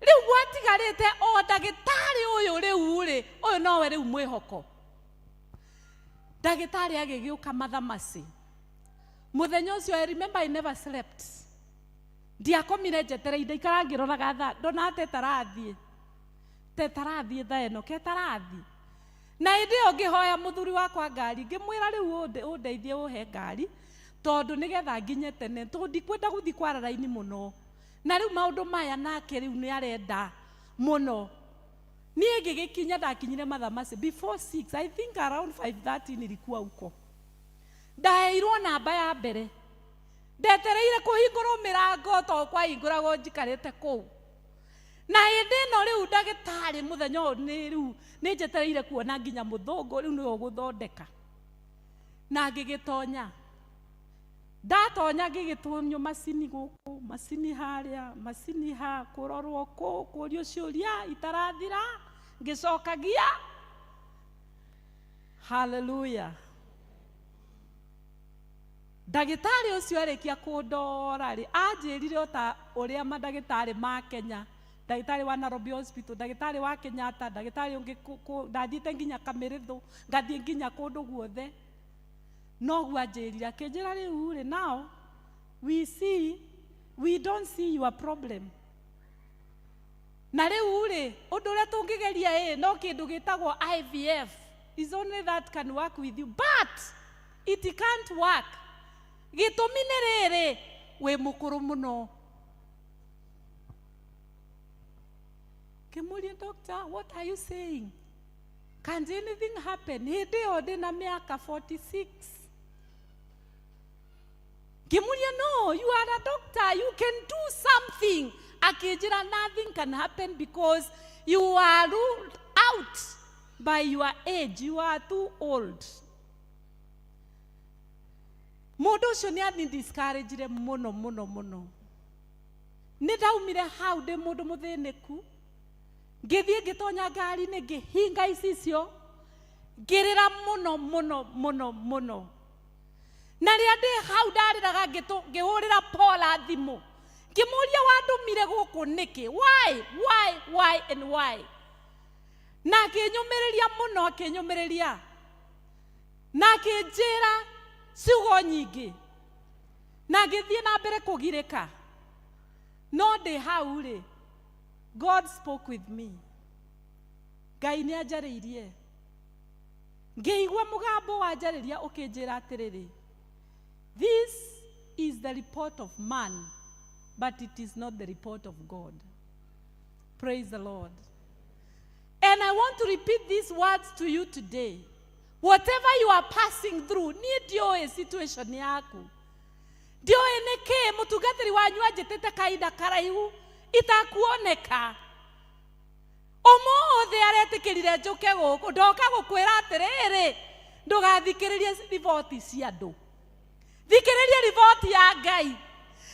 Speaker 5: Rĩu gwatigarĩte o ndagĩtarĩ ũyũ rĩu rĩ, ũyũ nowe rĩu mwĩhoko. Ndagĩtarĩ agĩgĩũka Mathamasi. Mũthenya ũcio I remember I never slept. Ndiakomire njetereire, ndaikara ngĩroraga thaa, ndona tetarathiĩ. Tetarathiĩ thaa ĩno, ketarathi. Na hĩndĩ ĩyo ngĩhoya mũthuri wakwa ngari, ngĩmwĩra rĩu ũndeithie ũhe ngari, tondũ nĩgetha nginye tene, tondũ ndikwenda gũthiĩ kwara raini mũno. Na rĩu maũndũ maya nake rĩu nĩ arenda mũno. Niĩ ngĩgĩkinya, ndakinyire Mathamasi before 6, I think around 5:30 nilikuwa huko. Ndaheirwo namba ya mbere. Ndetereire kũhingũrwo mĩrango tondũ kwahingũragwo njikarĩte kũu. Na hĩndĩ ĩno rĩu ndagĩtarĩ mũthenya ũyũ nĩ rĩu nĩ njetereire kuona nginya mũthũngũ rĩu nĩwe ũgũthondeka. Na ngĩgĩtonya. Ndatonya ngĩgĩtonyio macini gũkũ, macini harĩa, macini ha, kũrorwo kũ, kũrio ciũria itarathira, ngĩcokagia. Hallelujah. Ndagĩtarĩ ũcio arĩkia kũndora rĩ, anjĩrire o ta ũrĩa mandagĩtarĩ ma Kenya, ndagĩtarĩ wa Nairobi Hospital, ndagĩtarĩ wa Kenyatta, ndagĩtarĩ ũngĩ ndathiĩte nginya Kamĩrĩthũ, ngathiĩ nginya kũndũ guothe. Noguo anjĩrire, akĩnjĩra rĩu rĩ, now we see We don't see your problem. Na rĩu rĩ, ũndũ ũrĩa tũngĩgeria ĩ no kĩndũ gĩtagwo IVF is only that can work with you, but it can't work. Gĩtũmi nĩ rĩrĩ, wĩ mũkũrũ mũno. Ngĩmũria, "Doctor, what are you saying? Can anything happen?" Hĩndĩ ĩyo ndĩna mĩaka 46. Ngĩmũria, "No, you are a doctor, you can do something." Akĩnjĩra, "Nothing can happen because you are ruled out by your age. You are too old." Mũndũ ũcio nĩ ani discouraged mũno mũno mũno. Nĩ ndaumire hau ndĩ mũndũ mũthĩnĩku, ngĩthiĩ ngĩtonya ngari-inĩ, ngĩhinga icicio, ngĩrĩra mũno mũno mũno mũno. Na rĩrĩa ndĩ hau ndarĩraga, ngĩhũrĩra Paula thimũ, ngĩmũria, "Wandũmire gũkũ nĩkĩ? Why, why, why and why?" Na akĩnyũmĩrĩria mũno, akĩnyũmĩrĩria na akĩnjĩra ciugo nyingĩ, na ngĩthiĩ na mbere kũgirĩka. No ndĩ hau rĩ, God spoke with me. Ngai nĩ anjarĩirie. Ngĩigua mũgambo wanjarĩria ũkĩnjĩra atĩrĩrĩ, "This is the report of man, but it is not the report of God." Praise the Lord. And I want to repeat these words to you today. Whatever you are passing through, niĩ ndiũĩ situation yaku, ndiũĩ nĩ kĩ mũtungatĩri wanyu anjĩtĩte kahinda karaihu itakuoneka. Ũmũthĩ aretĩkĩrire njũke gũkũ, ndoka gũkwĩra atĩrĩrĩ, ndũgathikĩrĩrie riboti cia andũ, thikĩrĩrie riboti ya Ngai.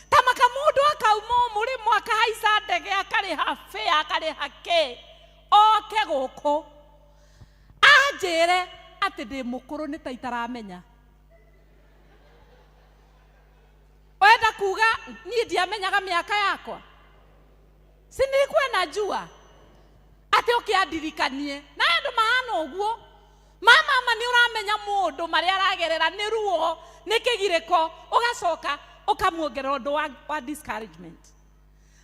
Speaker 5: Tamaka mũndũ akauma mũrĩmo, akahaica ndege, akarĩha fare, akarĩha kĩ, oke gũkũ anjĩre atĩ ndĩ mũkũrũ, nĩ ta itaramenya. Wenda kuga niĩ ndiamenyaga mĩaka yakwa? Si nilikuwa najua? Atĩ ũkĩandirikanie na andũ mahana ũguo. Mama, nĩ ũramenya mũndũ marĩa aragerera nĩ ruo, nĩ kĩgirĩko, ũgacoka ũkamuongerera ũndũ wa discouragement.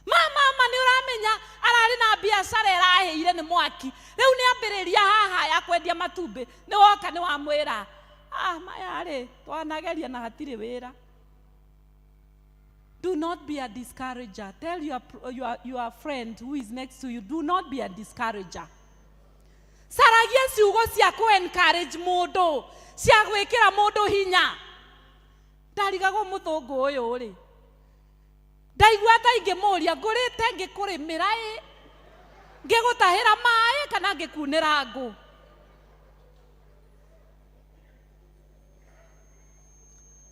Speaker 5: Mama, nĩ ũramenya ararĩ na biacara ĩrahĩire nĩ mwaki, rĩu nĩ ambĩrĩria haha ya kwendia matumbĩ, nĩ woka nĩ wamwĩra, "Ah, maya rĩ, twanageria na hatirĩ wĩra." Do not be a discourager. Tell your friend who is next to you, do not be a discourager. Caragia ciugo cia kũ encourage mũndũ, cia gwĩkĩra mũndũ hinya. Ndarigagwo mũthũngũ ũyũ rĩ, ndaigua ta ingĩmũria, "Ngũrĩte ngĩkũrĩmĩra ĩ, ngĩgũtahĩra maĩ, kana ngĩkunĩra ngũ?"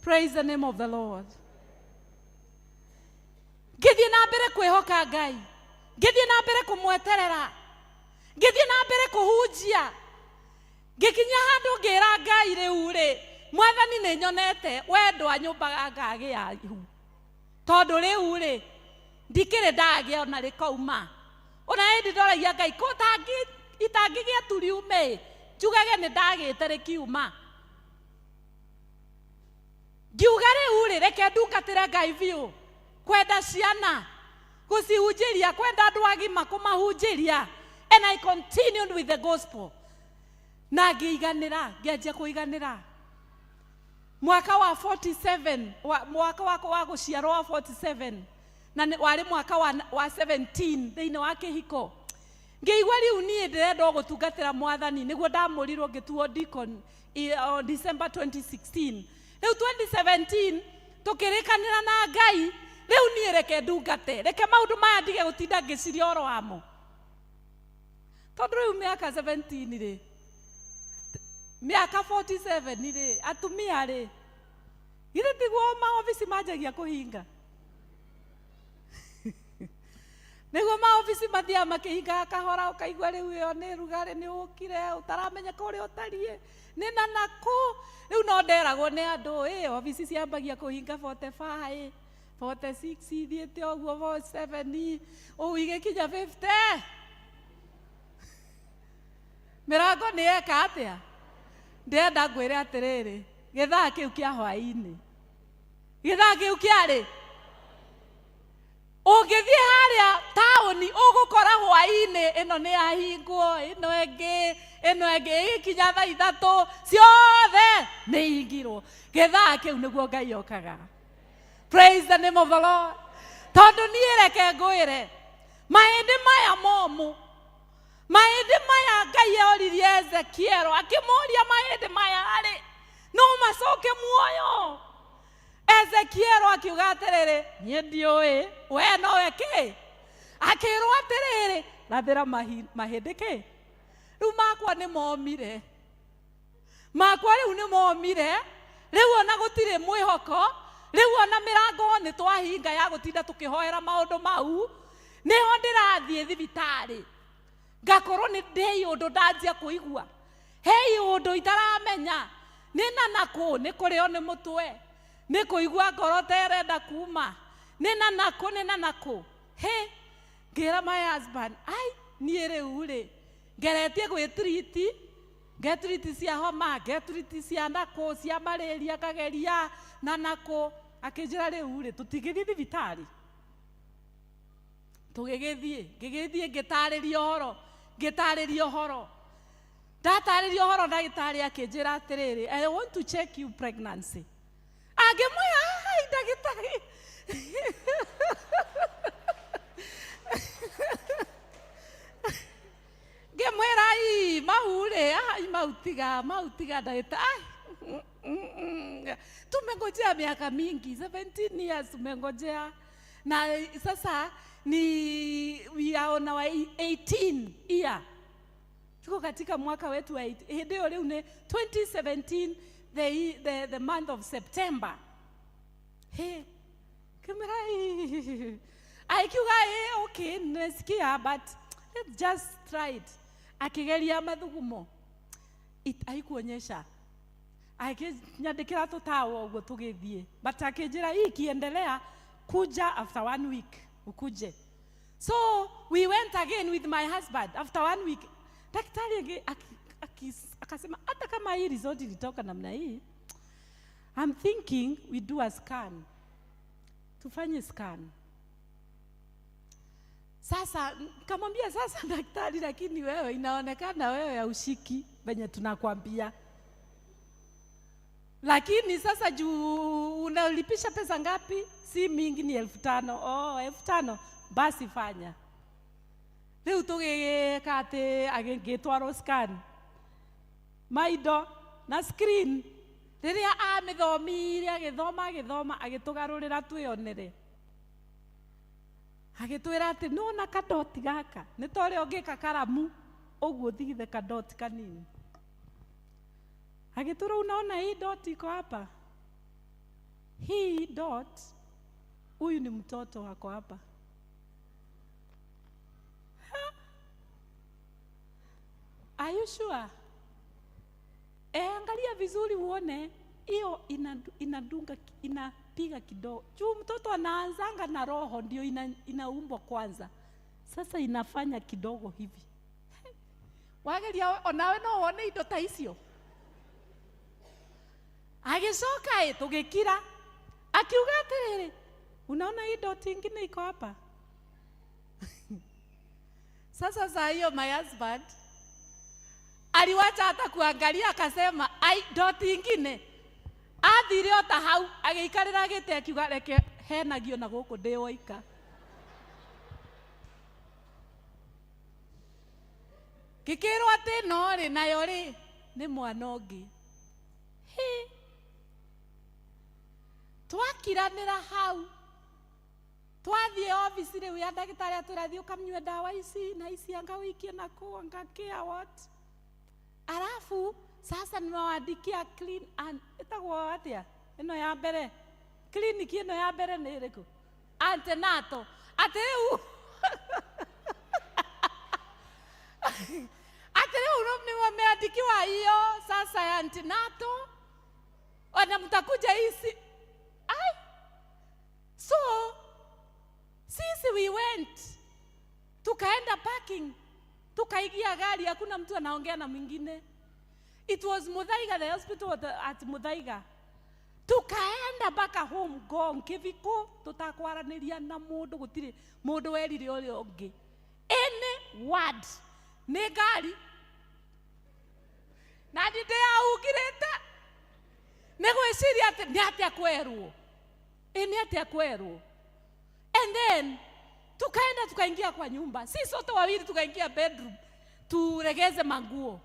Speaker 5: Praise the name of the Lord. Ngĩthiĩ na mbere kwĩhoka Ngai, ngĩthiĩ na mbere kũmweterera, ngĩthiĩ na mbere kũhunjia, ngĩkinya handũ ngĩra Ngai, "Rĩu rĩ, Mwathani, nĩ nyonete wendo wa nyũmbaga ngagĩa ihu, tondũ rĩu rĩ ndikĩrĩ ndagĩa ona rĩkauma." Ona hĩndĩ ndoragia Ngai ko itangĩgĩa turiume, njugage nĩ ndagĩte rĩkiuma. Ngiuga, "Rĩu rĩ, reke ndungatĩre Ngai biũ, kwenda ciana gũcihunjĩria, kwenda andũ agima kũmahunjĩria." And I continued with the gospel na ngĩiganĩra, ngĩanjia kũiganĩra mwaka wa 47, mwaka wakwa wa gũciarwo wa 47, na warĩ mwaka wa 17 thĩinĩ wa kĩhiko. Ngĩigua rĩu niĩ ndĩrenda o gũtungatĩra Mwathani. Nĩguo ndamũrirwo ngĩtuo deacon December 2016. Rĩu 2017 tũkĩrĩkanĩra na Ngai, rĩu niĩ reke ndungate, reke maũndũ maya ndige gũtinda ngĩciria ũhoro wamo, tondũ rĩu mĩaka 17 rĩ, mĩaka 47 rĩ, atumia rĩ, githĩ tiguo maobici manjagia kũhinga? Nĩguo maobici mathiaga makĩhingaga kahora, ũkaigua rĩu ĩyo nĩ rugarĩ nĩ ũkire, ũtaramenya kũrĩa ũtariĩ nĩ na nakũ. Rĩu no nderagwo nĩ andũ ĩ obici ciambagia kũhinga 45, 46, ithiĩte ũguo 47, ũguo igĩkinya 50, mĩrango nĩ yeka atĩa. Ndĩrenda ngwĩre atĩrĩrĩ, gĩthaa kĩu kĩa hwaĩ-inĩ, gĩthaa kĩu kĩarĩ Ũngĩthiĩ harĩa taũni ũgũkora hwaĩ-inĩ ĩno nĩ yahingwo, ĩno ĩngĩ, ĩno ĩngĩ, ĩgĩkinya thaa 3 ciothe nĩ ihingirwo. Gĩthaa kĩu nĩguo Ngai okaga. Praise the name of the Lord. Tondũ niĩ reke ngwĩre, mahĩndĩ maya momũ, mahĩndĩ maya Ngai oririe Ezekiel akĩmũria mahĩndĩ maya rĩ no macoke muoyo. Ezekiel akiuga atĩrĩrĩ, niĩ ndiũĩ, we nowe kĩ. Akĩrwo atĩrĩrĩ, rathĩra mahĩndĩ kĩ. Rĩu makwa nĩ momire, makwa rĩu nĩ momire, rĩu ona gũtirĩ mwĩhoko, rĩu ona mĩrango nĩ twahinga ya gũtinda tũkĩhoera maũndũ mau. Nĩho ndĩrathiĩ thibitarĩ ngakorwo nĩ ndĩ ũndũ ndanjia kũigua, hei ũndũ itaramenya nĩ na nakũ, nĩ kũrĩo nĩ mũtwe, nĩ kũigua ngoro ta ĩrenda kuma, nĩ na nakũ, nĩ na nakũ. He ngĩra my husband, ai niĩ rĩu rĩ ngeretie gwĩtiriti, ngetiriti cia homa, ngetiriti cia nakũ, cia malaria ngageria na nakũ. Akĩnjĩra rĩu rĩ tũtingĩthiĩ thibitarĩ. Tũgĩgĩthiĩ, ngĩgĩthiĩ ngĩtarĩria ũhoro, ngĩtarĩria ũhoro, ndatarĩria ũhoro, ndagĩtarĩ akĩnjĩra atĩrĩrĩ, I want to check you pregnancy. Angĩmwĩra ai ndagĩtarĩ, ngĩmwĩra ii mau rĩ, ai mau tiga, mau tiga ndagĩtarĩ, tumengojea miaka mingi, 17 years tumengojea, na sasa ni we are on our 18 year, tuko katika mwaka wetu wa hĩndĩ ĩyo rĩu nĩ 2017, the month of September. He kĩmwĩra aikiuga ĩ okay, nesikia, but let's just try it. Akigeria mathugumo, haikuonyesha. Akinyandĩkĩra tũtawa ũguo tũgĩthiĩ, but akĩnjĩra hii ikiendelea kuja after one week ukuje. So we went again with my husband after one week. Daktari akasema hata kama hii result ilitoka namna hii, I'm thinking we do a scan, tufanye scan. Sasa kamwambia sasa daktari, lakini wewe inaonekana wewe haushiki venye tunakwambia, lakini sasa juu unalipisha pesa ngapi? Si mingi, ni 5,000. Oh, 5,000 basi fanya. Rĩu tũgĩka atĩ agĩtwarwo scan maindo na screen, rĩrĩa amĩthomire agĩthoma agĩthoma agĩtũgarũrĩra twĩonere, agĩtwĩra atĩ nĩwona kadoti gaka nĩ ta ũrĩa ũngĩka karamu ũguo ũthigithe kadoti kanini. Agĩtwĩra unaona hii dot iko hapa, hii dot, huyu ni mtoto wako hapa. Are you sure? Angalia vizuri uone hiyo inadunga, inapiga kidogo. Juu mtoto anaanzanga na roho ndio inaumbwa kwanza. Sasa inafanya kidogo hivi. Wageria onawe no wone indo ta icio. Agĩcoka ĩ tũgĩkira. Akiuga atĩrĩrĩ, unaona hii dot ingine iko hapa? Sasa saa hiyo my husband aliwacha hata kuangalia, akasema ai dot ingine. Athire o ta hau agĩikarĩra gĩtĩ akiuga reke henagio na gũkũ ndĩ woika. Ngĩkĩrwo atĩ no rĩ nayo rĩ nĩ mwana ũngĩ. Hĩ, twakiranĩra hau, twathiĩ obici rĩu ya ndagĩtarĩ atwĩra thiĩ ũkanyue ndawa ici na ici, anga ũikie na kũ anga kĩa what. Alafu sasa nimewaandikia clean and ĩtagwo atĩa ĩno ya mbere, kliniki ĩno ya mbere nĩ ĩrĩkũ? Antenatal. Atĩ rĩu atĩ rĩu nimeandikiwa hiyo sasa ya antenatal, ona mtakuja hizi. Ai, so sisi we went, tukaenda parking, tukaingia gari, hakuna mtu anaongea na mwingine. It was Muthaiga, the hospital was at Muthaiga. Tukaenda mpaka home Ngong Kĩbiko, tũtakwaranĩria na mũndũ, gũtirĩ mũndũ werire ũrĩa ũngĩ any word. Nĩ ngari na niĩ ndĩyaungirĩte nĩ gwĩciria atĩ nĩ atĩa kwerwo, ĩ nĩ atĩa kwerwo. And then tukaenda tukaingia kwa nyumba, si sote wawili tukaingia bedroom turegeze manguo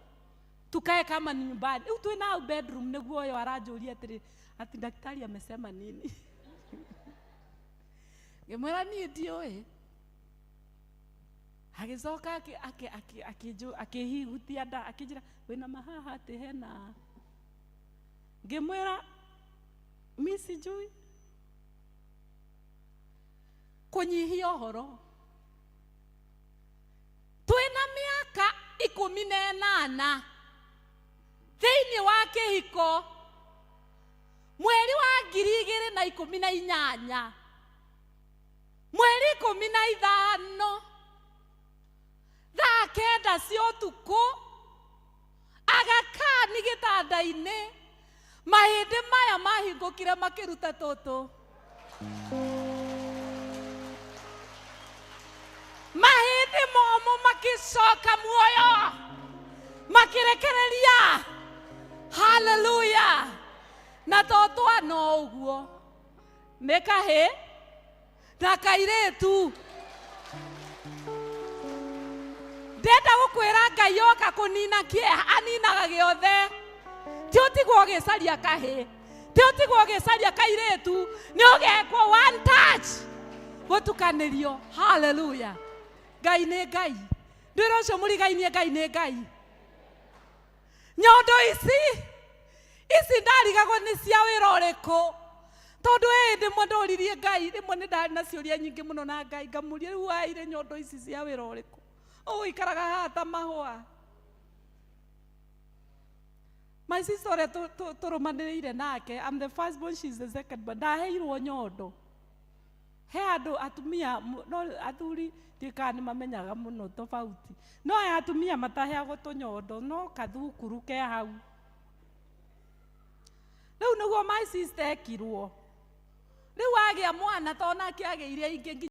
Speaker 5: tukae kama ni nyumbani. Rĩu twĩ nau bedroom nĩguo ũyũ aranjũria atĩrĩ, ati daktari amesema nini? Ngĩmwĩra niĩ ndiũĩ. Agĩcoka akĩhihutia nda akĩnjĩra wĩna mahaha atĩ hena. Ngĩmwĩra mi sijui. Kũnyihia ũhoro. Twĩna mĩaka 18 thĩinĩ wa kĩhiko, mweri wa 2018, mweri 15, thaa 9 cia ũtukũ, agakani gĩtanda-inĩ, mahĩndĩ maya mahingũkire makĩruta tũtũ. Mahĩndĩ momũ makĩcoka muoyo, makĩrekereria. Haleluya! Na to twana ũguo, nĩ kahĩ na kairĩtu. Ndenda gũkwĩra Ngai oka kũnina kĩeha, aninaga gĩothe. Ti ũtigwo ũgĩcaria kahĩ, ti ũtigwo ũgĩcaria kairĩtu, nĩ ũgekwo one touch gũtukanĩrio. Haleluya! Ngai nĩ Ngai. Ndwĩra ũcio mũrigainie, Ngai nĩ Ngai. Nyondo ici ici ndarigagwo nĩ cia wĩra ũrĩkũ, tondũ ĩ rĩmwe ndoririe Ngai, rĩmwe nĩ ndarĩ na ciũria nyingĩ mũno na Ngai ngamũria, rĩu waire nyondo ici cia wĩra ũrĩkũ, ũgũikaraga haha ta mahũa. My sister ũrĩa tũrũmanĩrĩire nake, I'm the first born, she's the second born, ndaheirwo nyondo. He andũ atumia no athuri ndiũĩ kana nĩ mamenyaga mũno tofauti, no he atumia mataheagwo tũnyondo, no kathukuru ke hau. Rĩu nĩguo my sister ekirwo. Rĩu agĩa mwana to nake agĩire ingĩ nginya